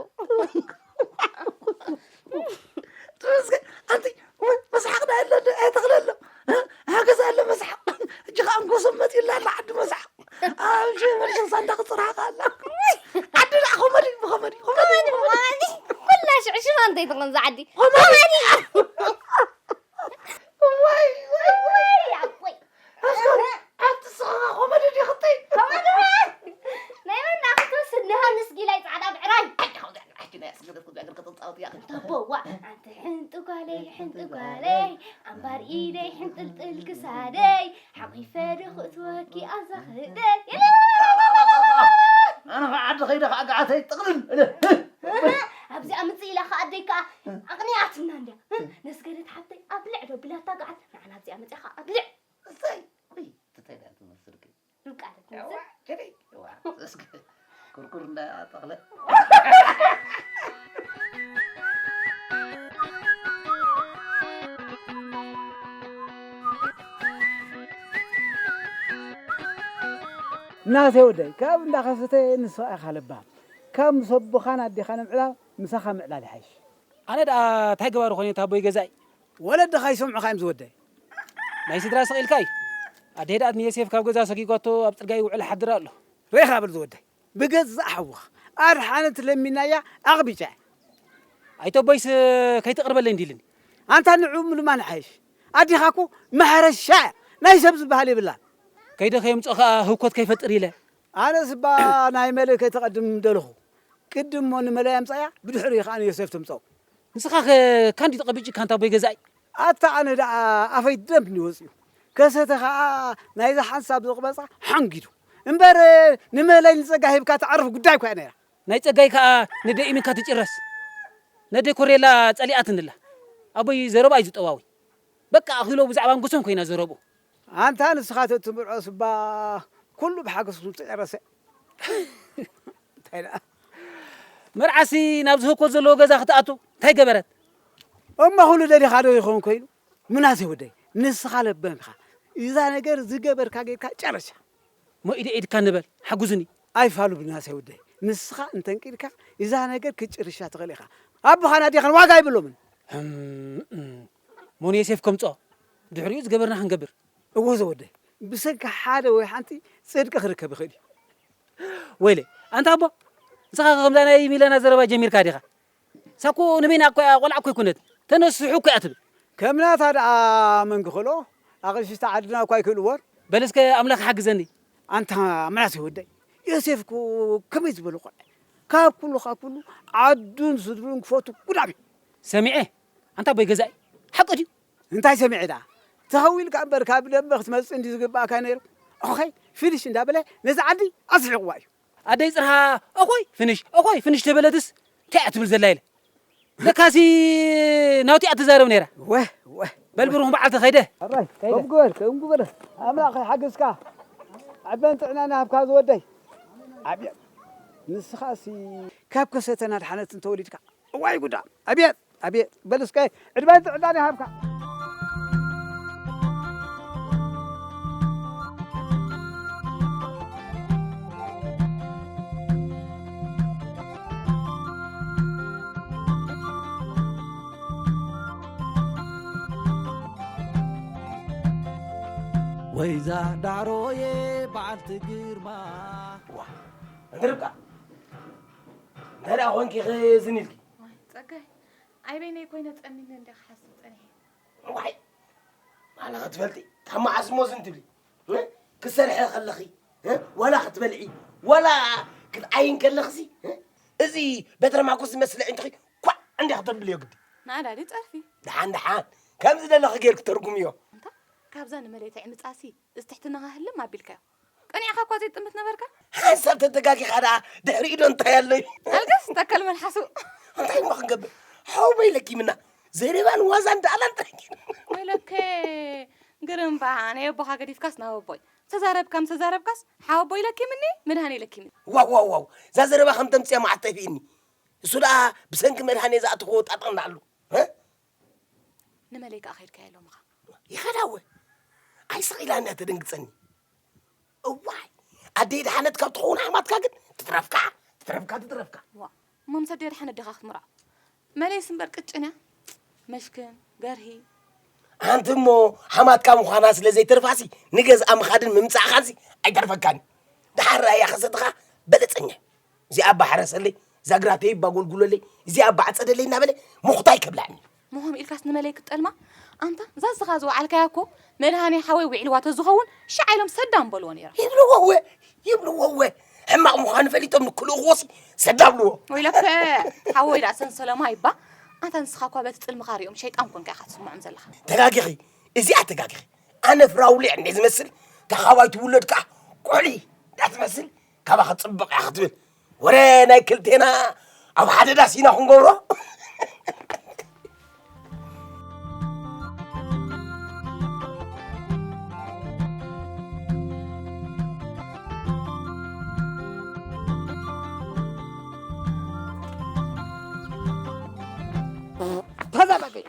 ተመስገን። ኣንቲ፣ ወይ፣ መስሓቕ ደኣ ኣሎ ዶ? ኣይተኽለሎ። እ? ሃገዝ ኣሎ መስሓቕ። ሕጂ ኸኣ እንኮ ሰብ መጺኡላ ኣሎ ዓዲ መስሓቕ። ኣብ ሸ-፣ መልሸ ሳንዳ ክጽርሓኻ ኣላ። ዓዲ ደኣ ኮመዲ ብኮመዲ፣ ኮመዲ ኮመዲ ብኮመዲ። ብኮመዲ። ኩላ ሽዕሽዑ እንተይትኾን እዛ ዓዲ። ኮመዲ። ኮመዲ። ወይ፣ ወይ፣ ወይ። ኣቦይ። ኣስከ፣ ኣንቲ ስኻ ኮመዲ ዲኽቲ? ኮመዲ። ናይ መን ደኣ ክትወስድ ንሃንስ ጊላይ ጻዕዳ ብዕራይ? ኣይ፣ ከምዚ ዓይነት ሕጂ ናይ ኣስገደት ክትዛግር ክትጻወት እያ። እንተ ኣቦዋ፣ ኣንቲ ሕንቲ ጓለይ፣ ሕንቲ ጓለይ፣ ኣምባር ኢደይ፣ ሕንጥልጥል ክሳደይ፣ ሓቒፈ ዶ ክእትወኪ ኣዛ ኽእደይ። ኣነ ኸዓ ዓዲ ኸይደ ኸዓ ገዓተይ ጥቕልል እለ። እህ፣ ኣብዚኣ ምጽእ ኢላ ኸዓ ኣደይ ከኣ ኣቕኒኣትና እንድያ። እህ፣ ነስገደት ሓብተይ ኣብልዕ ዶ ብላታ ገዓት ንዓና ኣብዚኣ መጺኣ ኸዓ ኣብልዕ። እሰይ፣ ውይ፣ ትተይ ደኣ ትመስል ግን። ርብቃ ዶ ትመስል? እዋ፣ ጀደይ፣ እዋ፣ እስኪ ኩርኩር እንዳጠቕለ። እናተይ ወደይ፣ ካብ እንዳኸሰተ ንስኻ ኢኻ ለባም። ካብ ምስ ኣቦኻን ኣዴኻን ምዕላል፣ ምሳኻ ምዕላል ይሓይሽ። ኣነ ደኣ እንታይ ገባሪ ኾነ፣ ኣቦይ ገዛኢ? ወለድኻ ይሰምዑኻ እዮም ዝወደይ። ናይ ስድራ ስቕ ኢልካ እዩ። ኣደይ ደኣ ንዮሴፍ ካብ ገዛ ሰጊጓቶ ኣብ ጽርግያ ይውዕል ሓድር ኣሎ። ርኢኻ በል ዝወደይ፣ ብገዛእ ሓውኻ ኣድሓነት ለሚናያ ኣቕቢጫ እያ። ኣይተ ኣቦይስ ከይትቕርበለይ እንዲልኒ። ኣንታ ንዑ ምልማን ይሓይሽ። ኣዴኻ እኮ ማሕረሻ እያ። ናይ ሰብ ዝበሃል የብላን። ከይደ ከየምጽኦ ከኣ ህውኮት ከይፈጥር ኢለ። ኣነስ እባ ናይ መለይ ከይተቐድም ደለኹ። ቅድም እሞ ንመለይ ኣምጻያ፣ ብድሕሪኡ ከኣ ንዮሴፍ ትምጸው። ንስኻ ከ ካንዲ ተቐቢጭካ ኣንታ ኣቦይ ገዛኢ? ኣታ ኣነ ደኣ ኣፈይ ደም እዩ ወጺኡ። ከሰተ ከኣ ናይዛ ሓንሳብ ዘቕበጻ ሓንጊዱ። እምበር ንመለይ ንጸጋ ሂብካ ትዓርፍ ጉዳይ እኳ እያ ነይራ። ናይ ጸጋይ ከኣ ነደ ኢሚንካ ትጭረስ። ነደ ኮሬላ ጸሊኣትንላ። ኣቦይ ዘረባ እዩ ዝጠዋዊ። በቃ ኣኺሎ ብዛዕባ ንጉሶም ኮይና ዘረብኡ። ኣንታ ንስኻ ተትምርዖስ እባ ኩሉ ብሓጎስ ምተጨረሰ። እንታይ ደኣ? መርዓሲ ናብ ዝህኮት ዘለዎ ገዛ ክትኣቱ እንታይ ገበረት? እሞ ኩሉ ደሊኻ ዶ ይኸውን ኮይኑ? ምናሴ ወደይ፣ ንስኻ ለባም ኢኻ። እዛ ነገር ዝገበርካ ጌርካ ጨረሻ። እሞ ኢደ ኢድካ ንበል፣ ሓጉዝኒ። ኣይፋሉ ምናሴ ወደይ፣ ንስኻ እንተንቂድካ እዛ ነገር ክትጭርሻ ትኽእል ኢኻ። ኣቦኻን ኣዴኻን ዋጋ ኣይብሎምን። እም፣ እም። እሞ ንዮሴፍ ከምጽኦ፣ ድሕሪኡ ዝገበርና ክንገብር። እወ ዘወደይ፣ ብሰንኪ ሓደ ወይ ሓንቲ ጽድቂ ክርከብ ይኽእል እዩ። ወይለ፣ ኣንታ ኣቦ፣ ንስኻ ከምዛ ናይ ሚለና ዘረባ ጀሚርካ ዲኻ? ሳኮ ንበይና እኮ እያ፣ ቆልዓ እኮ ኣይኮነት። ተነስሑ እኮ እያ ትብል። ከም ናታ ደኣ መን ክኽእሎ? ኣቕሽሽቲ ዓድና እኳ ኣይክእልዎን። በል እስከ ኣምላኽ ሓግዘኒ። ኣንታ ምናሴ ወደይ፣ ዮሴፍ እኮ ከመይ ዝበለ ቆልዓ እዩ። ካብ ኩሉ፣ ካብ ኩሉ ዓዱን ስድሩን ክፈቱ ጉዳም እዩ። ሰሚዐ፣ ኣንታ ኣቦይ ገዛኢ፣ ሓቂ ድዩ? እንታይ ሰሚዐ ደኣ? ተኸዊልካ እምበር ካብ ደምበ ክትመጽእ እንድዩ ዝግባእካ ነይሩ። ኦኸይ፣ ፊኒሽ እንዳበለ ነዚ ዓዲ ኣስሒቕዋ እዩ። ኣደይ ጽርሃ፣ ኦኾይ፣ ፍንሽ፣ ኦኾይ፣ ፍንሽ ተበለትስ፣ እንታይ እያ ትብል ዘላ ኢለ። ለካሲ ናውቲ እያ ትዛረብ ነይራ። ወህ፣ ወህ። በል ብሩኽ በዓል ተኸይደ። ኣባይ፣ ከይደ። ከም ግበር፣ ከም ግበር። ኣምላኽ ይሓግዝካ። ዕድመን ጥዕናን ይሃብካ ዝወደይ። ኣብየት። ንስኻሲ ካብ ከሰተን ኣድሓነት እንተወሊድካ። እዋይ ጉዳ። ኣብየት። ኣቤት፣ በል እስከ ዕድመን ጥዕናን ይሃብካ። ወይዛ ዳዕሮየ በዓልቲ ግርማ። ዋ፣ እንተ ርብቃ፣ እንታይ ደኣ ኾንኪ ኸ ዝን ኢልኪ? ዋይ፣ ጸጋይ፣ ኣይ በይነይ ኮይነ ጸኒኒ እንደ ክሓስብ ጸኒሐ። ዋይ፣ ማለ ክትፈልጢ፣ ካብ መዓስ እሞ ዝን ትብሊ? እ? ክትሰርሒ ከለኺ፣ እ? ዋላ ክትበልዒ፣ ዋላ ክትዓይን ከለኽሲ፣ እ? እዚ በትረ ማርቆስ ዝመስል ኣዒንትኺ ኳዕ እንዲያ ክተብልዮ ግዲ። ንኣዳዲ ጸርፊ። ደሓን፣ ደሓን፣ ከም ዝደለኺ ጌርኪ ተርጉምዮ። እንታ፣ ካብዛ ንመለይታ ዕምጻሲ፣ እዚ ትሕትናኻ ህልም ኣቢልካዮ። ቀኒዕኻ እኳ ዘይጥምት ነበርካ። ሓንሳብ ተተጋጊኻ ደኣ ድሕሪኡ ዶ እንታይ ኣሎ እዩ? ኣልገስ ተከል መልሓሱ። እንታይ እሞ ክንገብር? ሓው በይ ለኪምና። ዘረባን ዋዛን ደኣላን ጥራይ። ወይለከ ግርምባ፣ ናይ ኣቦኻ ገዲፍካስ ናብ ኣቦይ። ተዛረብካ ምስ ተዛረብካስ ሓወቦይ ለኪምኒ፣ መድሃኔ ለኪምኒ። ዋው፣ ዋው፣ ዋው። እዛ ዘረባ ከም ተምጽያ መዓት ጠፊእኒ። እሱ ደኣ ብሰንኪ መድሃኔ ዝኣተኽዎ ጣጣ እንዳኣሉ። እ? ንመለይ ከኣ ከይድካዮ ሎምኻ። ይኸዳ እወ። ኣይስቕ ኢላ እንድያ ተደንግጸኒ። እዋይ፣ ኣደይ ደሓነት ካብ ትኸውን ሓማትካ ግን ትትረፍካ፣ ትትረፍካ፣ ትትረፍካ። ዋ፣ እሞ ምስ ኣደይ ደሓነት ዲኻ ክትምርዖ? መለይስ እምበር ቅጭን እያ። መሽክን፣ ገርሂ። ኣንቲ እሞ ሓማትካ ምዃና ስለ ዘይተርፋሲ ንገዝኣ ምኻድን ምምጻእኻንሲ ኣይተርፈካን። ደሓር ራእያ ከሰትኻ በለጸኛ። እዚኣ ኣባ ሓረሰለይ፣ እዛ ግራተይ ኣባ ጎልጉለለይ፣ እዚኣ ኣባ ዓጸደለይ እናበለ ምኹታይ ከብላዕኒ። ምሆም ኢልካስ ንመለይ ክትጠልማ? ኣንታ እዛ ዝኻ ዝወዓልካያ እኮ መድሃኔ ሓወይ ውዒልዋ ተዝኸውን ሽዓ ኢሎም ሰዳም በልዎ ነይሮም። ይብልዎ እወ፣ ይብልዎ እወ። ሕማቕ ምዃኑ ፈሊጦም ንክልእኽዎሲ ሰዳም ብልዎ። ወይለከ ሓወይ ደኣ ሰንሰለማ ይባ። ኣንታ ንስኻ እኳ በቲ ጽልምኻ ሪኦም ሸይጣን ኮንካ ኢኻ ትስምዖም ዘለኻ። ተጋጊኺ፣ እዚኣ ተጋጊኺ። ኣነ ፍራውሊዕ እንደ ዝመስል፣ ተኻባይ ትውለድ ከኣ ቆሊ እንዳ ትመስል፣ ካባኻ ጽብቕ እያ ክትብል። ወረ ናይ ክልቴና ኣብ ሓደ ዳስ ኢና ክንገብሮ። ተዛባበይ።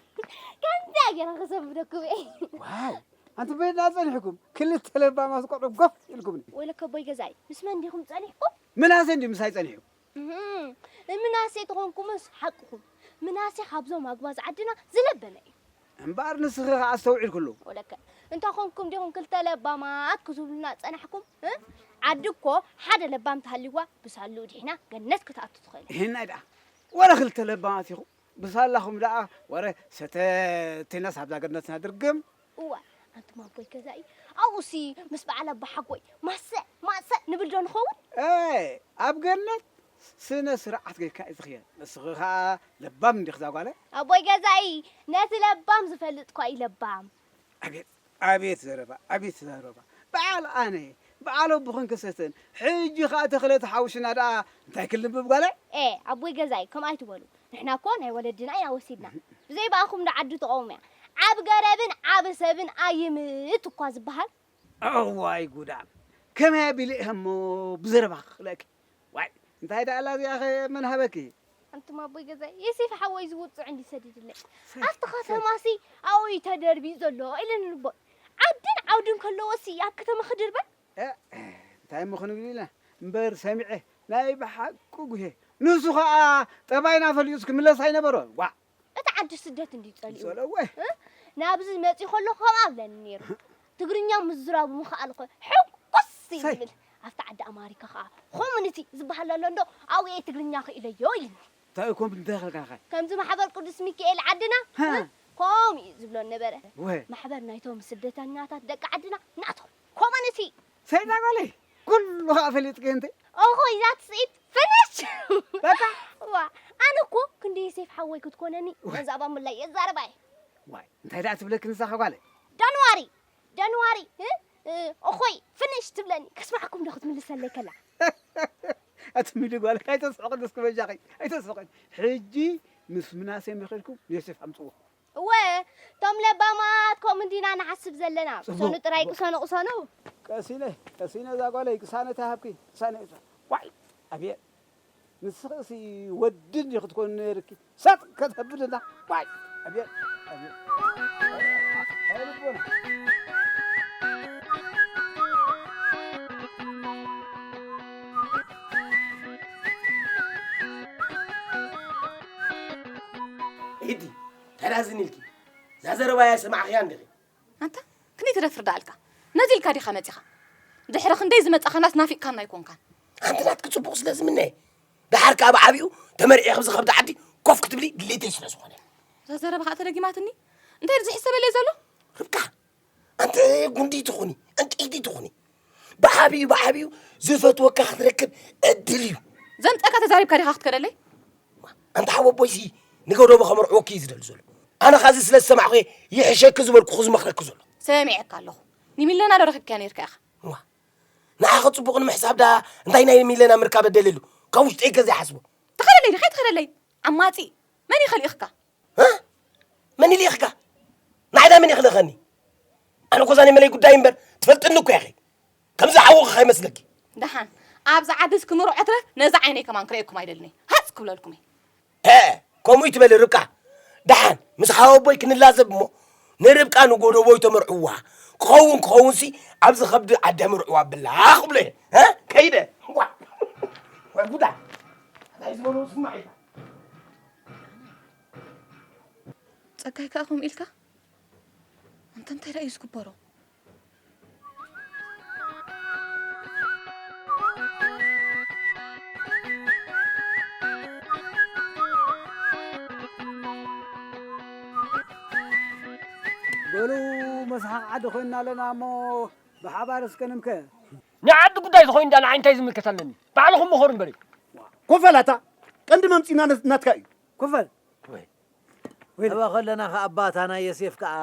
ከምዚኣ ገይረ ክሰንብደኩም እየ። ዋው! ኣንቲ በይና ጸኒሕኩም፣ ክልተ ለባማት ቆልዑ ጎፍ ኢልኩምኒ። ወይለከ ኣቦይ ገዛኢ፣ ምስ መን ዲኹም ጸኒሕኩም? ምናሴ እንድዩ ምሳይ ጸኒሑ። እህም፣ ምናሴ ተኾንኩምስ ሓቅኹም። ምናሴ ካብዞም ኣጉባዝ ዓድና ዝለበመ እዩ። እምበኣር ንስኺ ኸኣ ኣስተውዒልክሉ። ወለከ፣ እንተ ኾንኩም ዲኹም ክልተ ለባማት ክትብሉና ጸናሕኩም? እ? ዓዲ እኮ ሓደ ለባም ተሃልይዋ ብሳልኡ ድሒና ገነት ክትኣቱ ትኽእል። ይህናይ ደኣ፣ ወረ ክልተ ለባማት ኢኹም። ብሳላኹም ደኣ ወረ ሰተቴናስ ኣብዛ ገነትና ድርግም። እዋ፣ ኣንቱም ኣቦይ ገዛኢ፣ ኣብኡሲ ምስ በዓል ኣባ ሓጎይ ማሰ፣ ማሰ ንብል ዶ ንኸውን? ኤ፣ ኣብ ገነት ስነ ስርዓት ጌርካ እዩ ዝኽየድ። ንስኺ ኸኣ ለባም እንዲኺ እዛ ጓለይ። ኣቦይ ገዛኢ፣ ነቲ ለባም ዝፈልጥ እኳ እዩ ለባም። ኣቤት፣ ኣቤት ዘረባ፣ ኣቤት ዘረባ። በዓል ኣነ፣ በዓል ኣቦኽን ክሰተን፣ ሕጂ ኸኣ ተኽለ ተሓውሽና ደኣ እንታይ ክልብብ ጓለይ? ኤ፣ ኣቦይ ገዛኢ፣ ከምኡ ኣይትበሉ። ንሕና እኮ ናይ ወለድና ኢና ወሲድና። ብዘይ ብኣኹም ዶ ዓዲ ትቐውም እያ? ዓቢ ገረብን ዓቢ ሰብን ኣይምት እኳ ዝበሃል። እዋይ ጉዳም! ከመይ ኣቢለ እየ እሞ ብዘረባ ክኽእለኪ? ዋይ፣ እንታይ ደኣ ኣላ እዚኣኸ መን ሃበኪ? ኣንቱም ኣቦይ ገዛይ፣ የሴፍ ሓወይ ዝውጽዕ እንዲ ሰዲድለይ። ሰይ፣ ኣብቲ ሰይ። ከተማሲ ኣብኡ እዩ ተደርቢዩ ዘሎ ኢለን ንቦ። ዓድን ዓውድን ከለዎሲ ኣብ ከተማ ክድርበ? እ፣ እንታይ እሞ ክንብል ኢና? እምበር ሰሚዐ ናይ ብሓቂ ጉሄ። ንሱ ኸኣ ጠባይና ፈሊጡስ ክምለስ ኣይነበሮን። ዋእ! እቲ ዓዲ ስደት እንድዩ ጸሊኡ። ይጸልዎ። እ? ናብዚ መጺኡ ከሎ ከምኣ ኣብለኒ ነይሩ። ትግርኛ ምዝራቡ ምኽኣል እኮ ሕጉስ እየ ሰይ። ዝብል። ኣብቲ ዓዲ ኣማሪካ ኸኣ ኮሙኒቲ ዝበሃል ኣሎ እንዶ ኣብኡ እየ ትግርኛ ክኢለዮ ኢልኒ። እንታይ እኮ እንታይ ከልካኸ? ከምዚ ማሕበር ቅዱስ ሚካኤል ዓድና ሃ። እ? ከምኡ እዩ ዝብሎ ነበረ። ወ። ማሕበር ናይቶም ስደተኛታት ደቂ ዓድና ናቶም ኮሙኒቲ። ሰይዳ ጓለይ፣ ኩሉ ኸኣ ፈሊጥኪ እንተ። ኦሆ፣ እዛ ትስኢት ፍንሽ! በቃ። ዋ፣ ኣነ እኮ ክንደይ ሴፍ ሓወይ ክትኮነኒ፣ ዋይ። ነዛ እባ ምላይ የዛርባ እየ። ዋይ፣ እንታይ ደኣ ትብለኪ ንሳ ኸ ጓለይ? ዳንዋሪ፣ ዳንዋሪ፣ እ? እ፣ ኦኾይ፣ ፍንሽ ትብለኒ። ከስማዕኩም ዶ ክትምልሰለይ ከላ? ኣቲ ሚሊ ጓለይ፣ ኣይተስሕቕኒ እስኪ በጃኺ፣ ኣይተስሕቕኒ። ሕጂ ምስ ምናሴ መኺርኩም ንዮሴፍ ኣምጽዎ። እወ፣ እቶም ለባማት ከምኡ እንዲና ንሓስብ ዘለና። ጽቡቕ፣ ቅሰኑ ጥራይ፣ ጽቡቕ። ቅሰኑ፣ ቅሰኑ። ቀሲነ፣ ቀሲነ እዛ ጓለይ፣ ቅሳነት ኣይሃብኪ፣ ቅሳነ፣ ቅሳነ። ዋይ፣ ኣብየ። ንስኺ እሲ ወዲ እንዲኺ ክትኮኒ ነይርኪ። ሰጥ ከተብልና። ዋይ፣ ኣቤት፣ ኣቤት። ኣይ ልቦና። ሂዲ፣ ተራዝን ኢልኪ። እዛ ዘረባያ ሰማዕኽያ እንዲኺ? ኣንታ፣ ክንደይ ትደፍር ደኣ ኣልካ? ነዚ ኢልካ ዲኻ መጺኻ? ድሕሪ ክንደይ ዝመጻኻናስ ናፊቕካና ኣይኮንካን። ኣንቲ ናትኪ ጽቡቕ ስለ ዝምነ፣ ደሓር ከኣ ብዓቢኡ ተመርዕየ ኣብዚ ከብዲ ዓዲ ኮፍ ክትብሊ ድሌተይ ስለ ዝኾነ። እዛ ዘረባ ከኣ ተደጊማትኒ? እንታይ እዩ ዝሕሰበለይ ዘሎ? ርብቃ፣ ኣንቲ ጉንዲ ትኹኒ፣ ዕንቅይቲ ትኹኒ። ብዓቢኡ፣ ብዓቢኡ ዝፈትወካ ክትረክብ ዕድል እዩ። ዘምጸካ ተዛሪብካ ዲኻ ክትከደለይ? ኣንታ ሓወቦይሲ ንገደቦ ከመርዕወኪ እዩ ዝደሊ ዘሎ። ኣነ ኻዚ ስለ ዝሰማዕኹ ይሕሸኪ ዝበልኩኹ ዝመኽረኪ ዘሎ። ሰሚዐካ ኣለኹ። ንሚለና ዶ ረኺብካያ ነይርካ ኢኻ? እዋ፣ ንዓኺ ጽቡቕ ንምሕሳብ ደኣ እንታይ ናይ ሚለና ምርካብ ኣደልየሉ? ካብ ውሽጠይ ገዛ ይሓስቦ። ተኸደለይ ዲኻ? ተኸደለይ። ዓማጺ። መን ይኸልእኽካ? እ? መን ይልእኽካ? ንዓይ ደኣ መን ይኽልእኸኒ? ኣነ እኮ እዛ ናይ መለይ ጉዳይ እምበር ትፈልጥኒ እኮ ኢኺ። ከምዚ ሓውኺ ከይመስለኪ። ደሓን፣ ኣብዚ ዓድስ ክምርዖ ትረፍ፣ ነዛ ዓይነይ ከማን ክርእየኩም ኣይደልን እየ። ሃጽ ክብለልኩም እየ። እ፣ ከምኡ ይትበሊ ርብቃ። ደሓን፣ ምስ ሓወቦይ ክንላዘብ እሞ፣ ንርብቃ ንጎደቦይ ተመርዕዋ። ክኸውን ክኸውንሲ፣ ኣብዚ ከብዲ ዓዲ ኣምርዕዋ ብላ ክብሎ እየ። እ? ከይደ። ዋ፣ ወይ ጉዳ። እንታይ ዝበሎ ስማዕ ኢልካ። ጸጋይ ከኣ ከምኡ ኢልካ? ኣንተ እንታይ ደኣ እዩ ዝግበሮ? በሉ፣ መስሓቕ ዓዲ ኮይንና ኣለና እሞ ብሓባር እስከ ንምከ። ናይ ዓዲ ጉዳይ ዝኾይኑ ደኣ ንዓይ እንታይ ዝምልከት ኣለኒ? ባዕልኹም ምኸሩ እምበሪ። ኮፈላታ ቀንዲ መምጺና ናትካ እዩ። ኮፈል። ወይ። ወይ። ኣባ ከለና ከኣ ኣባታ ናይ የሴፍ ከኣ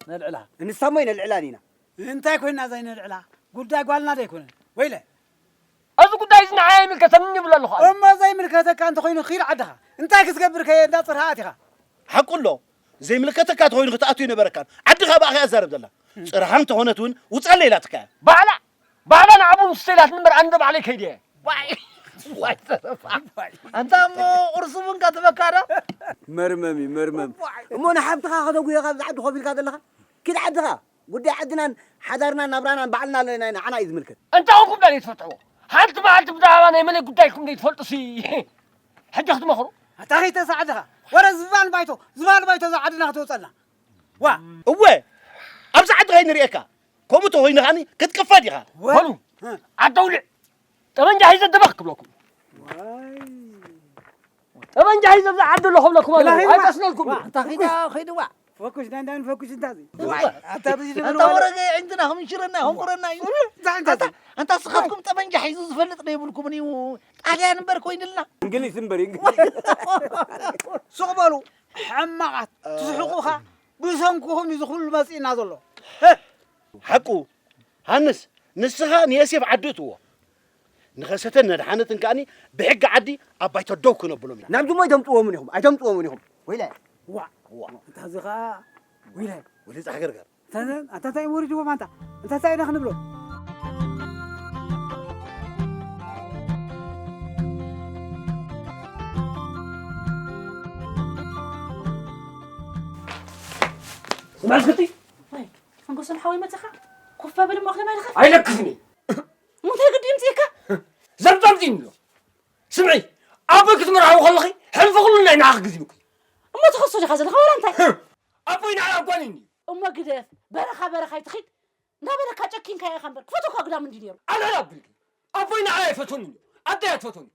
ነልዕላ። እንሳሞ ነልዕላ ዲና። እንታይ ኮይና እዛ ነልዕላ? ጉዳይ ጓልና ዶ ኣይኮነን? ወይለ። እዚ ጉዳይ እዚ ንዓይ ኣይምልከተንን ይብል ኣለኹ ኣነ። እሞ ዘይምልከተካ እንተኾይኑ ኺድ ዓድኻ። እንታይ ክትገብር ከየ እንዳ ጽርሃ ኣቲኻ? ሓቁ ኣሎ። ዘይምልከተካ ተኾይኑ ክትኣቱ ይነበረካን። ዓድኻ ብኣኺ ኣዛረብ ዘላ። ጽርሃ እንተኾነት እውን ውጻለ ኢላትካ እያ። ባዕላ፣ ባዕላ ንዓቡ ምስ ሰይላት እምበር ኣነ ባዕለይ ከይደ እየ። ዋይ፣ ዋይ፣ ተረፋ። ኣንታ እሞ ቁርሲ እውን ከትበካ ዶ? መርመም እዩ፣ መርመም። ዋይ። እሞ ንሓብትኻ ከተጉዮ ካብዚ ዓዲ ኮፍ ኢልካ ዘለኻ? ኪድ ዓድኻ። ጉዳይ ዓድናን ሓዳርናን ናብራናን ባዕልና ኣለና፣ ንዓና እዩ ዝምልከት። እንታይ ኹም ዳን ይትፈትሕዎ? ሓንቲ መዓልቲ ብዛዕባ ናይ መለይ ጉዳይኩም ዘይትፈልጡ ሲ ሕጂ ክትመኽሩ? ኣታ ኸይተሳዕድኻ። ወረ ዝባን ባይቶ፣ ዝባን ባይቶ እዛ ዓድና ክትወጸልና። ዋ። እወ፣ ኣብዚ ዓዲ ከይንርእየካ። ከምኡ ተኾይኑ ኸኣኒ ክትቅፈድ ኢኻ። ወ-፣ በሉ፣ እ። ዓዲ ኣውሊዕ። ጠበንጃ ሒዘ ደበኽ ክብለኩም። ዋይ። ጠበንጃ ሒዘ ኣብዚ ዓዲ ኣሎ ክብለኩም ግላ ኣለኹ። ኸይድዋ። ኣይቀስነልኩም። ዋ፣ ኣታ ኸይዳ፣ ኸይድዋ። ፈኩሽ፣ ዳንዳን ፈኩሽ እንታዚ። ዋይ፣ ኣታ ብዚ ኣንታ ዝበልዋ። ወረገ ዕንትና ከምሽረና፣ ከምቁረና እዩ። እንታይ እንታይ ኣንታ፣ ኣንታ ስኻትኩም ጠበንጃ ሒዙ ዝፈልጥ ዶ ይብልኩምን እዩ? ጣልያን እምበር ኮይንልና። እንግሊዝ እምበር፣ እንግሊዝ። ሱቕ በሉ፣ ሕማቓት፣ ትስሕቑኻ፣ ብሰንኩኹም እዩ ዝኹሉ መጺእና ዘሎ። ህ! ሓቁ፣ ሃንስ፣ ንስኻ ንየሴፍ ዓዲ እትዎ። ንኸሰተን ነድሓነትን ከኣኒ ብሕጊ ዓዲ ኣብ ባይቶ ደው ክነብሎም ኢና። ናብ ድሞ ኣይተምጽእዎምን ኢኹም፣ ኣይተምጽእዎምን ኢኹም። ወይለ። ዋ። ዋ። እንታዚ ኸኣ፣ ወይለ። ወይለ ጻሕገርገር። እንታ፣ እንታ እንታይ ወሪድዎም ኣንታ? እንታ እንታይ ኢና ክንብሎ? ስምዒ እስክቲ። ወይ፣ ሓንጎሶም ሓወይ መጺኻ? ኮፍ በል እሞ ኣኽለ ማይ ልኸፍ። ኣይለክፍን እዩ። እሞ እንታይ ግዲ ይምጽእካ? ዘምጻምጺ ኣሎ። ስምዒ፣ ኣቦይ ክትምርዓዊ ከለኺ፣ ሕልፊ ኩሉ ናይ ንዓኺ ግዜ እኮ እዩ። እሞ ትኸሶ ዲኻ ዘለኻ ዋላ እንታይ? ኣቦይ ንዓይ ኣጓኒኒ እዩ። እሞ ግደፍ፣ በረኻ በረኻ ኣይትኺድ። እንዳበለካ ጨኪንካዮ ኢኻ እምበር፣ ክፈትወካ ግዳም እንድዩ ነይሩ። ኣልዕል ኣቢልኪ። ኣቦይ ንዓይ ኣይፈትወንን እዩ። ኣደይ ኣይትፈትወኒ።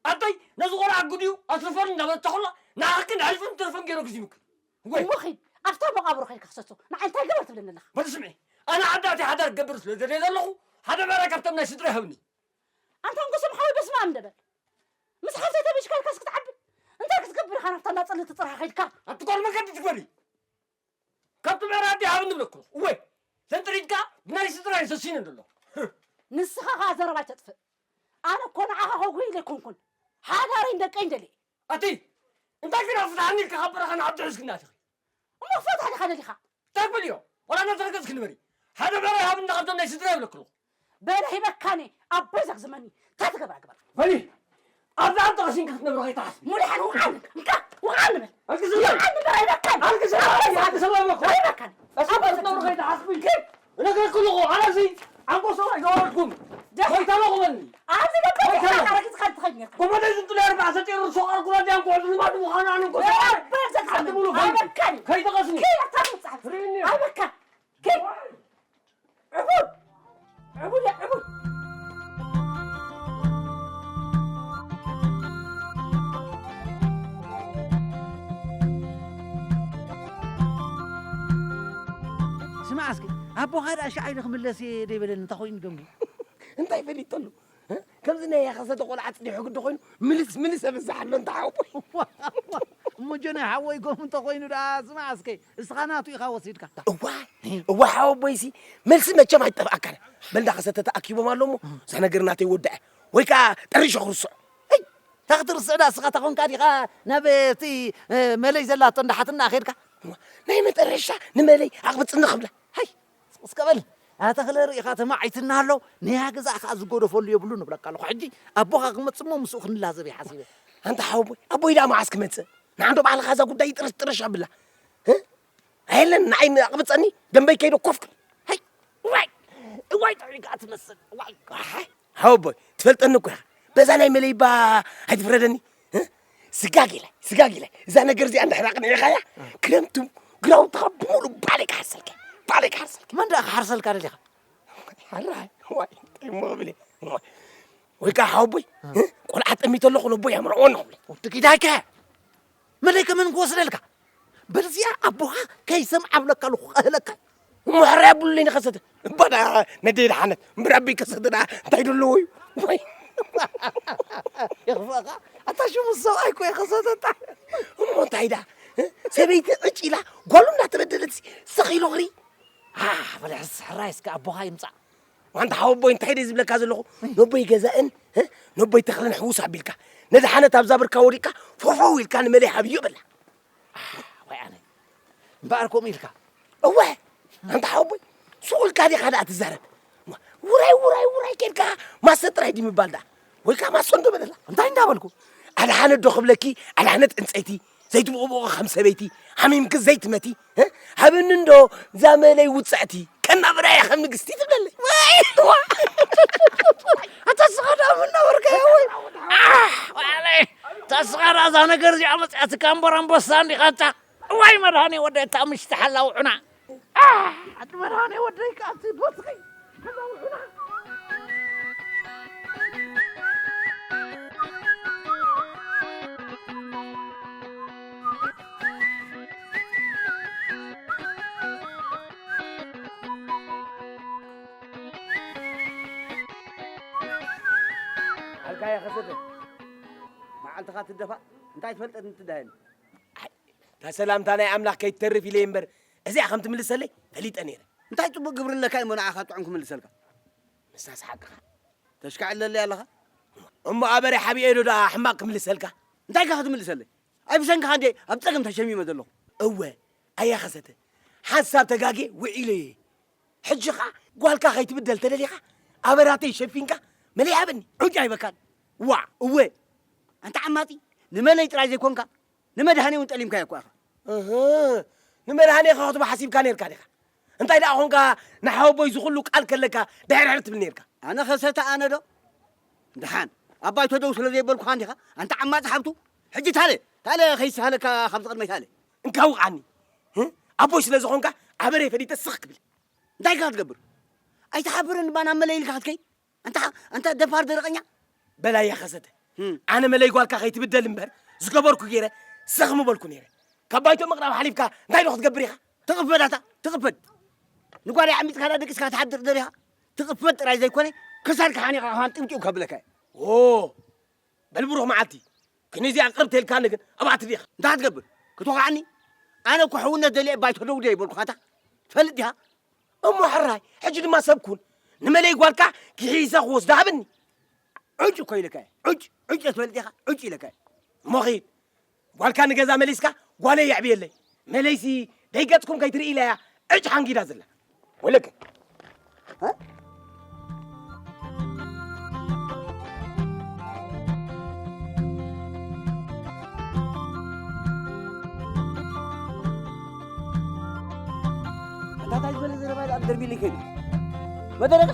ኣደይ ነዚ ቆልዓ ኣግድዩ ኣትርፈሉ እንዳበለት ተኾላ፣ ንዓኺ ግን ሕልፍን ትርፍን ገይሩ ግዜ ምክር። ወይ። እሞ ኺድ፣ ኣብታ መቓብሮ ኸይድካ ክሰሶ። ንዓይ እንታይ ግበር ትብለኒ ኣለኻ? በል ስምዒ፣ ኣነ ዓዲ ኣትየ ሓዳር ክገብር ስለ ዝደልየ ዘለኹ፣ ሓደ ብዕራይ ካብቶም ናይ ስድራ ይሃብኒ። ኣንታ ኣንጎሶም ሓወይ በስመ ኣብ እንደ በል። ምስ ሓፍተይ ተቢሽካ ኢልካስ ክትዓቢ? እንታይ ክትገብር ኢኻ ናብታ እንዳጸለቲ ጽርሃ ኸይድካ? ኣቲ ጓል መገዲ ትግበሪ። ካብቲ ብዕራይ ኣደ ሃብኒ ብለኩ። እወ፣ ተንጥሪድካ ብናይ ስድራ እዩ ሰሲኑ ዘሎ። ንስኻ ኸኣ ዘረባ ኣይተጥፍእ። ኣነ እኮ ንዓኻ ከጉሂ ኢለ ኣይኮንኩን። ሓዳረይን ደቀይን ደልየ። ኣቲ፣ እንታይ ግን ኣፍትሓኒ ኢልካ ካብ በረኻ ንዓዲ ሒዝክና ኣቲኺ? እሞ ክፈትሕ ዲኻ ደሊኻ? እንታይ ክብል እዮ? ዋላ እናተረገጽኪ ንበሪ። ሓደ ብዕራይ ሃብኒ ካብቶም ናይ ስድራ ይብለኪ ኣለኹ። በለ ሂበካኒ፣ ኣቦይ ዘኽዝመኒ። እንታይ ትገብራ ግበር። በሊ፣ ኣብዛ ዓዲ ቀሲንካ ክትነብር ከይትሓስብ። ሙሉሓን ውዓል፣ እንካ፣ ውዓል ንበል። ኣልቅስለይ። ውዓል ንበል፣ ኣይበቃን። ኣልቅስለይ። ኣልቅስለይ። ኣልቅስለይ በኮ። ኣይበቃን። ቀሲንካ ክትነብር ከይትሓስብ። ግን እነግረኪ ኣለኹ፣ ኣነሲ ዓንቆ ሰብኣይ ዝወረድኩም። ደ- መይታ ኣለኹ በልኒ። ኣብዚ ደቀ መይታ ኣለኹ። ሓረጊት ኻድ ትኸድ ነርካ። ጎመደይ ዝንጥሉ ኣርባዕተ ጤሩ ሶቓር ኩራ ዲያን ኩዕዱ ልማድ ምዃኑ ኣነ እንኮ ሰብኣይ። በል ዘካ ሓንቲ ሙሉ ፈንዲ። ኣይበቃን። ከይትቐስኒ። ከይበቃን። ርእይኒ። ኣይበቃን። ከይ- ዕቡድ! ዕቡድ እያ፣ ዕቡድ! ስማዕ እስኪ፣ ኣቦኻ ደኣ ሻዕ ኢሉ ክምለስ እየ ደይበለኒ፣ እንታይ ኮይኑ ደንጉ? እንታይ ፈሊጠሉ? እ? ከምዚ ናይ ያኸሰተ ቆልዓ ጽኒሑ ግዲ ኮይኑ፣ ምልስ ምልስ የብዝሕ ኣሎ፣ እንታይ ሓወቦይ? እሞ ጆኖ ሓወይ፣ ከምኡ እንተኾይኑ ደኣ፣ ስማዕ እስከ፣ እስኻ ናቱ ኢኻ ወሲድካ። እዋ፣ እዋ ሓወቦይሲ፣ መልሲ መቸም ኣይጠፍኣካን። በል፣ እንዳ ኸሰተ ተኣኪቦም ኣሎ እሞ፣ እዛ ነገር ናተይ ወድዐ። ወይ ከኣ ጠሪሸ ክርስዖ። እይ! እታ ክትርስዕ ደኣ፣ እስኻ ተኾንካ ዲኻ ናብ እቲ፣ እ፣ መለይ ዘላቶ እንዳ ሓትና ኸድካ? እዋ፣ ናይ መጠረሻ ንመለይ ኣቕብጽኒ ክብላ። ሃይ! ስቕ በል። ኣታ ክለ ርኢኻ ተማዒትና ኣሎ፣ ነያ ገዛ ከኣ ዝጎደፈሉ የብሉ ንብለካ ኣለኹ። ሕጂ ኣቦኻ ክመጽእ እሞ ምስኡ ክንላዘብ እየ ሓሲበ። ኣንታ ሓወቦይ፣ ኣቦይ ደኣ መዓስ ክመጽእ? ንዓንዶ ባዕልኻ እዛ ጉዳይ ጥርሽ ጥርሽ ኣብላ። እ? ኣየለን ንዓይ ኣቕብጸኒ፣ ደንበይ ከይደ ኮፍ ክብል። ሃይ! ዋይ! እዋይ ጥዑይ ከኣ ትመስል። ዋይ! ኣሓ! ሓወቦይ፣ ትፈልጠኒ እኮ ኢኻ። በዛ ናይ መለይባ ኣይትፍረደኒ። እ? ስጋግ ኢለ፣ ስጋግ ኢለ። እዛ ነገር እዚኣ እንድሕር ኣቕኒዕኻያ፣ ክረምቱ ግራውትኻ ብምሉእ ባዕለይ ክሓርሰልካ፣ ባዕለይ ክሓርሰልካ። መን ደኣ ክሓርሰልካ ደሊኻ? ሓራይ፣ ዋይ፣ እንታይ እሞ ክብል እየ? ዋይ። ወይ ከዓ ሓወቦይ፣ እ? እ? ቆልዓ ጠሚተ ኣለኹ፣ ነቦይ ኣምርዕዎ ኣለኹ። ወዲ ኪዳይከ? መለይ ከመን ክወስደልካ? በልዚኣ ኣቦኻ ከይሰምዓ ብለካ ኣለኹ፣ ክቐህለካ። እሞ ሕራይ ኣብሉለይ ንኸሰተ። እባ ደኣ ነደይ ደሓነት። እምበር ኣበይ ከሰተ ደኣ እንታይ ደለዎ እዩ? ወይ። የኽፍኣኻ። ኣታ ሽሙ ሰብኣይ እኮ የኸሰተ ጣ። እሞ እንታይ ደኣ? እ? ሰበይቲ ዕጭ ኢላ ጓሉ እንዳተበደለት ሲ-፣ ስኽ ኢሉ ክርኢ? አ፣ በል ሕስ-፣ ሕራይ እስከ ኣቦኻ ይምጻእ። ዋንታ ሓወቦይ እንታይ ደይ ዝብለካ ዘለኹ? ነቦይ ገዛእን፣ እ? ነቦይ ተኽልን ሕውስ ኣቢልካ። ነድሓነት ኣብዛ ብርካ ወዲቕካ ፎፎው ኢልካ ንመለይ ሃብዮ በላ። ኣሕ፣ ወይ ኣነ። እምበኣር ከምኡ ኢልካ? እወ፣ ኣንታ ሓወቦይ፣ ሱቕ ኢልካ ዲኻ ደኣ ትዛረብ? ውራይ፣ ውራይ፣ ውራይ ኬድካ ማሰ ጥራይ ድዩ ምባል ደኣ? ወይ ከኣ ማሰ እንዶ በለላ። እንታይ እንዳበልኩ? ኣድሓነት ዶ ክብለኪ፣ ኣድሓነት ዕንጸይቲ፣ ዘይትብቑብቑ ከም ሰበይቲ፣ ሓሚምኪ ዘይትመቲ፣ እ? ሃብኒ እንዶ እዛ መለይ ውጽዕቲ፣ ከናብራ እያ ከም ንግስቲ ትብለለይ። ወይ፣ ዋ። ኣታ ስኻ ደኣ ምናበርካዮ ወይ? ኣሕ፣ ዋዕለይ። ኣታ ስኻ ደኣ እዛ ነገር እዚኣ መጽኣትካ እምበር ኣንበሳ እንዲኻ ኣታ። እዋይ መድሃኔ ወደይ፣ እታ ምሽቲ ሓላው ዑና። ኣሕ፣ ኣቲ መድሃኔ ወደይ፣ ከኣ እቲ በትኺ ሓላው ዑና። ኣልካያ ከሰተ፣ መዓልትኻ ትደፋእ፣ እንታይ ትፈልጠት እንትዳየኒ? ኣይ፣ እታ ሰላምታ ናይ ኣምላኽ ከይትተርፍ ኢለ እምበር፣ እዚኣ ከም ትምልሰለይ ፈሊጠ ነይረ። እንታይ ጽቡቕ ግብሪ ኣለካ እሞ ንዓኻ ጥዑም ክምልሰልካ? ምስታስ ሓቅኻ። ተሽካዕለለይ ኣለኻ? እሞ ኣበረ ሓቢኤ ዶ ደኣ ሕማቕ ክምልሰልካ? እንታይ ኢኻ ክትምልሰለይ? ኣይ ብሰንክኻ እንዴ ኣብ ጸገም ተሸሚመ ዘለኹ? እወ፣ ኣያ ከሰተ፣ ሓንሳብ ተጋግየ ውዒለ እየ። ሕጂ ኸኣ ጓልካ ከይትብደል ተደሊኻ፣ ኣበራተይ ሸፊንካ መለይ ሃበኒ። ዑጭ ኣይበካን። ዋዕ፣ እወ። ኣንታ ዓማጺ፣ ንመለይ ጥራይ ዘይኮንካ፣ ንመድሃኔ እውን ጠሊምካዮ እኳ ኢኻ። እህ፣ ንመድሃኔ ከኸትቦ ሓሲብካ ነይርካ ዲኻ? እንታይ ደኣ ኾንካ ንሓወቦይ ዝኹሉ ቃል ከለካ ድሕርሕር ትብል ነይርካ? ኣነ ኸሰተ ኣነ ዶ? ደሓን፣ ኣባይ ተደው ስለ ዘይበልኩኻ እንዲኻ? ኣንታ ዓማጺ ሓብቱ፣ ሕጂ ታለ፣ ታለ ኸይስሃለካ ካብዚ ቅድመይ ታለ። እንካ ውቕዓኒ። እ? ኣቦይ ስለ ዝኾንካ ኣበረይ ፈሊጠ ስኽ ክብል። እንታይ ኢኻ ክትገብር? ኣይትሓብርን እባ ናብ መለይ ኢልካ ክትከይድ? ኣንታ፣ ኣንታ ደፋር ደረቐኛ። በላያ ከሰተ። ህም። ኣነ መለይ ጓልካ ከይትብደል እምበር ዝገበርኩ ገይረ ስኽ ምበልኩ ነይረ። ካብ ባይቶ ምቕራብ ሓሊፍካ እንታይ ዶ ክትገብር ኢኻ? ትቕፈድ ኣታ፣ ትቕፈድ። ንጓለይ ዓሚጽካ ደቂስካ ትሓድር ደሊኻ? ትቕፈድ ጥራይ ዘይኮነ፣ ክሳድካ ሓኒኻ ከማን ጥምጢም ከብለካ እየ። ኦ፣ በል ብሩኽ መዓልቲ። ክንዚኣ ቅርብ ተልካኒ ግን ኣብኣ ትዲኻ። እንታይ ክትገብር? ክትወቕዓኒ? ኣነ እኮ ሕውነት ደልየ ባይቶ ደው ድየ ይበልኩኻ፣ ኣታ ትፈልጥ ዲኻ? እሞ ሕራይ፣ ሕጂ ድማ ሰብ ኩን። ንመለይ ጓልካ ክሒሰ ክወስዶ ሃብኒ። ዑጭ እኮ ኢለካ እየ። ዑጭ፣ ዑጭ ትፈልጥ ኢኻ? ዑጭ ኢለካ እየ። እሞ ኺድ። ጓልካ ንገዛ መሊስካ፣ ጓለይ የዕብየለይ። መለይሲ ደይገጽኩም ከይትርኢ ኢላ እያ ዕጭ ሓንጊዳ ዘላ። ወለከ። እ? ድርቢል ይከይድ መደረጋ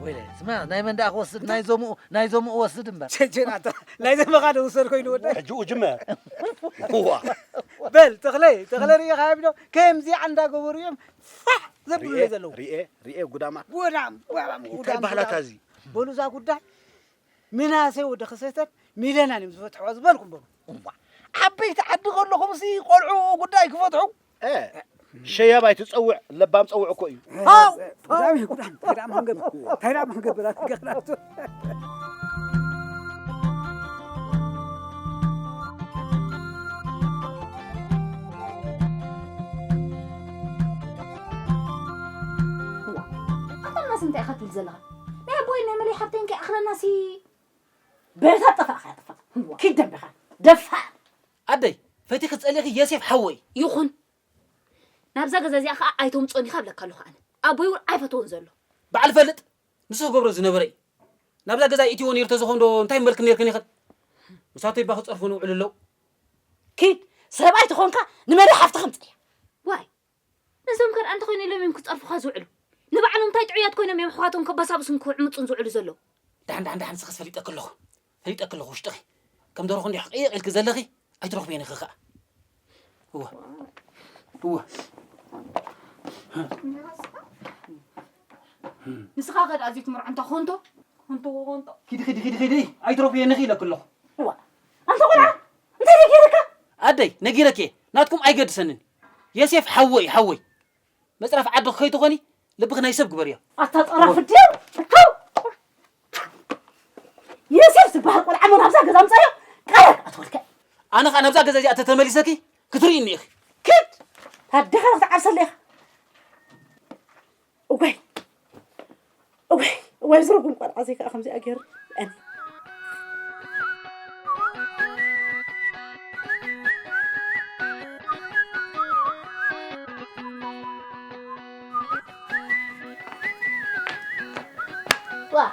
ወይለ ስማ ናይ መን ደኣ ክወስድ ናይ ዞምኡ ናይ ዞምኡ ወስድ እምበር ሸጀናታ ናይ ዘመኻ ዶ ውሰድ ኮይኑ ወደ ሕጂ ጅመ ዋ በል ተኽለይ ተኽለ ርኢኻ ቢዶ ከምዚ እንዳገበሩ እዮም ፋሕ ዘብሉ ዘለዉ ሪኤ ሪኤ ጉዳማ ጉዳም ጉዳም እንታይ ባህላታ እዚ በሉ እዛ ጉዳይ ምናሴ ወደ ክሰተን ሚለናን እዮም ዝፈትሕዋ ዝበልኩም በሉ ዓበይቲ ዓዲ ከለኹም ሲ ቆልዑ ጉዳይ ክፈትሑ ሸያብ ኣይትፀውዕ ለባም ፀውዕ እኮ እዩ ጉዳም ጉዳም እንታይ ደኣ ክንገብር እንታይ ደኣ ክንገብር ኣትገኽላቱ ኣታናስ እንታይ ኢኻ ትብል ዘለኻ ናይ ኣቦይ ናይ መለይ ሓብተይን ከይኣኽለናሲ በታ ጠፋእኻ ጠፋ ኪድ ደንበኻ ደፋር ኣደይ ፈቲኺ ዝፀሊእኺ የሴፍ ሓወይ ይኹን ናብዛ ገዛ እዚኣ ከዓ ኣይተምፅኦን ኢኻ እብለካ ኣለኹ ኣነ ኣቦይ እውን ኣይፈተዎን ዘሎ በዓል ፈልጥ ንሱ ክገብሮ ዝነበረ እዩ ናብዛ ገዛ ኢትዎ ነይሩ ተዝኾን ዶ እንታይ መልክ ነርክን ይኽእል ምሳቶ ይባ ክፀርፉ ንውዕሉ ኣለዉ ኪድ ሰብኣይ ተኾንካ ንመለይ ሓፍትኻ ምፅልያ ዋይ እዞም ከርኣ እንተኾይኑ ኢሎም እዮም ክፀርፉኻ ዝውዕሉ ንባዕሎም እንታይ ጥዑያት ኮይኖም እዮም ኣሕዋቶም ከበሳብሱን ክዕምፁን ዝውዕሉ ዘለዉ ዳሕን ዳሕን ዳሕን ንስኽስ ፈሊጠኪ ኣለኹ ፈሊጠኪ ኣለኹ ውሽጥኺ ከም ደርኹ እንዲሕ ቅይቕ ኢልኪ ዘለኺ ኣይትረኽብየን ኢኺ ኸዓ እወ እወ ንስኻ ከድ ኣዝዩ ትምርዖ እንተ ኾንቶ ኾንቶ ኾንቶ ኪዲ ኪዲ ኪዲ ኪዲ ኣይትረኽብየን ኢኺ ኢለኪ ኣለኹ እዋ ኣንተ ቆልዓ እንታይ ነጊረካ ኣደይ ነጊረኪ ናትኩም ኣይገድሰንን የሴፍ ሓወይ ሓወይ መፅረፍ ዓዲ ከይትኾኒ ልብኺ ናይ ሰብ ግበርዮ ኣታ ጠራፍ ድዩ የሴፍ ዝበሃል ቆልዓ ሞ ናብዛ ገዛ ምፃዮ ቃላት ኣትወልከ ኣነ ከዓ ናብዛ ገዛ እዚኣ ተተመሊሰኪ ክትርኢ እኒኢኺ ክድ ታደኻ ክትዓርሰለ ኢኻ እወይ እወይ እወይ ዝረጉም ቆልዓ ዘይከዓ ከምዚኣ ገይሩ ኣነ ዋ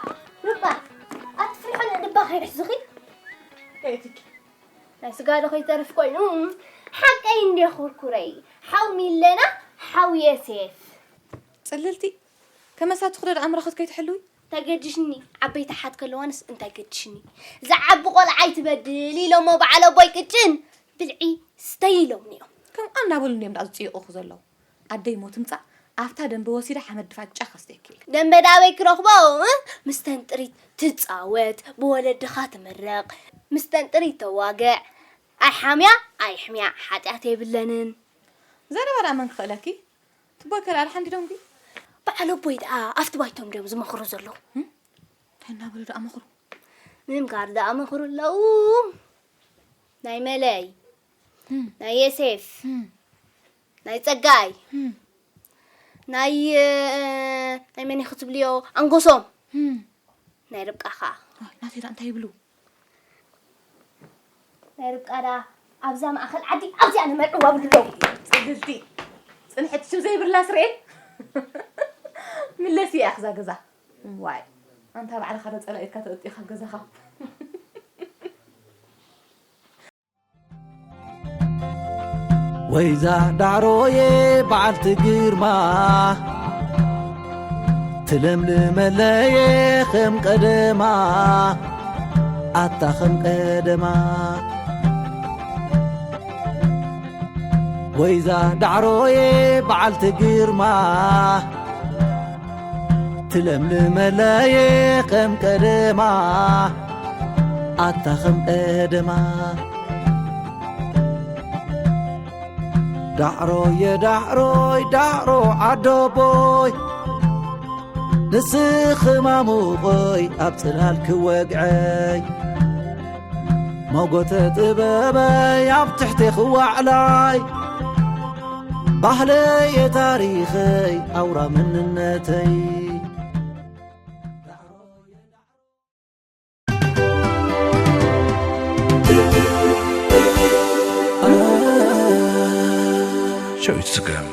ርባ ኣቲ ፍልሖን እድባ ከይሕዝኺ ከየትኪ ናይ ስጋ ዶ ከይተርፍ ኮይኑ ሓቀይ እንዴ ኩርኩረይ ሓው ሚለና ሓው የሴፍ ጽልልቲ ከመሳትኹ ዶ ኣምራኽት ከይትሕልዊ ተገድሽኒ ዓበይቲ ሓት ከለዋንስ እንታይ ገድሽኒ ዝዓቢ ቆልዓ ኣይትበድል ኢሎሞ በዓል ኣቦይ ቅጭን ብልዒ ስተይ ኢሎምኒ እዮም ከምኣ እናበሉ እዮም ደኣ ዝፅይቑኹ ዘለዉ ኣደይ ሞ ትምፃእ ኣብታ ደንበ ወሲዳ ሓመድ ድፋጫ ከስተየኪ ኢለ ደንበ ዳበይ ክረኽቦ እ? ምስተን ጥሪት ትፃወት ብወለድኻ ትምረቕ ምስተን ጥሪት ተዋግዕ ኣይሓምያ ኣይሕምያ ሓጢኣት የብለንን ዘረባ ደኣ መን ክኽእለኪ ትቦይ ከልኣል ሓንዲዶም ድዩ በዓል ኣቦይ ደኣ ኣብቲ ባይቶም ድዮም ዝመኽሩ ዘለዉ እንታይ እናበሉ ደኣ መኽሩ ምምካር ደኣ መኽሩ ኣለዉ ናይ መለይ ናይ የሴፍ ናይ ጸጋይ ናይ ናይ መን ክትብልዮ ኣንጎሶም ናይ ርብቃ ከዓ ናተይ ደኣ እንታይ ይብሉ ናይ ርብቃ ደኣ ኣብዛ ማእኸል ዓዲ ኣብዚኣ ንመርዕዋ ብሉ ኣለዉ ፅብብቲ ፅንሕቲ ሽም ዘይብላ ስርኤ ምለስ እያ ክዛ ገዛ ዋይ ኣንታ ባዕልኻ ዶ ጸላኢትካ ተእጢኻ ገዛኻ ወይዛ ዳዕሮየ በዓልቲ ግርማ ትለምልመለየ ከም ቀደማ ኣታ ከም ቀደማ ወይዛ ዳዕሮየ በዓልቲ ግርማ ትለምልመለየ ከም ቀደማ ኣታ ከም ቀደማ ዳዕሮየ ዳዕሮይ ዳዕሮ ዓደቦይ ንስኺ ማሙቐይ ኣብ ጽላል ክወግዐይ ሞጎተ ጥበበይ ኣብ ትሕቴኺ ዋዕላይ ባህለየ ታሪኸይ ኣውራ መንነተይ ሸዊት ስገም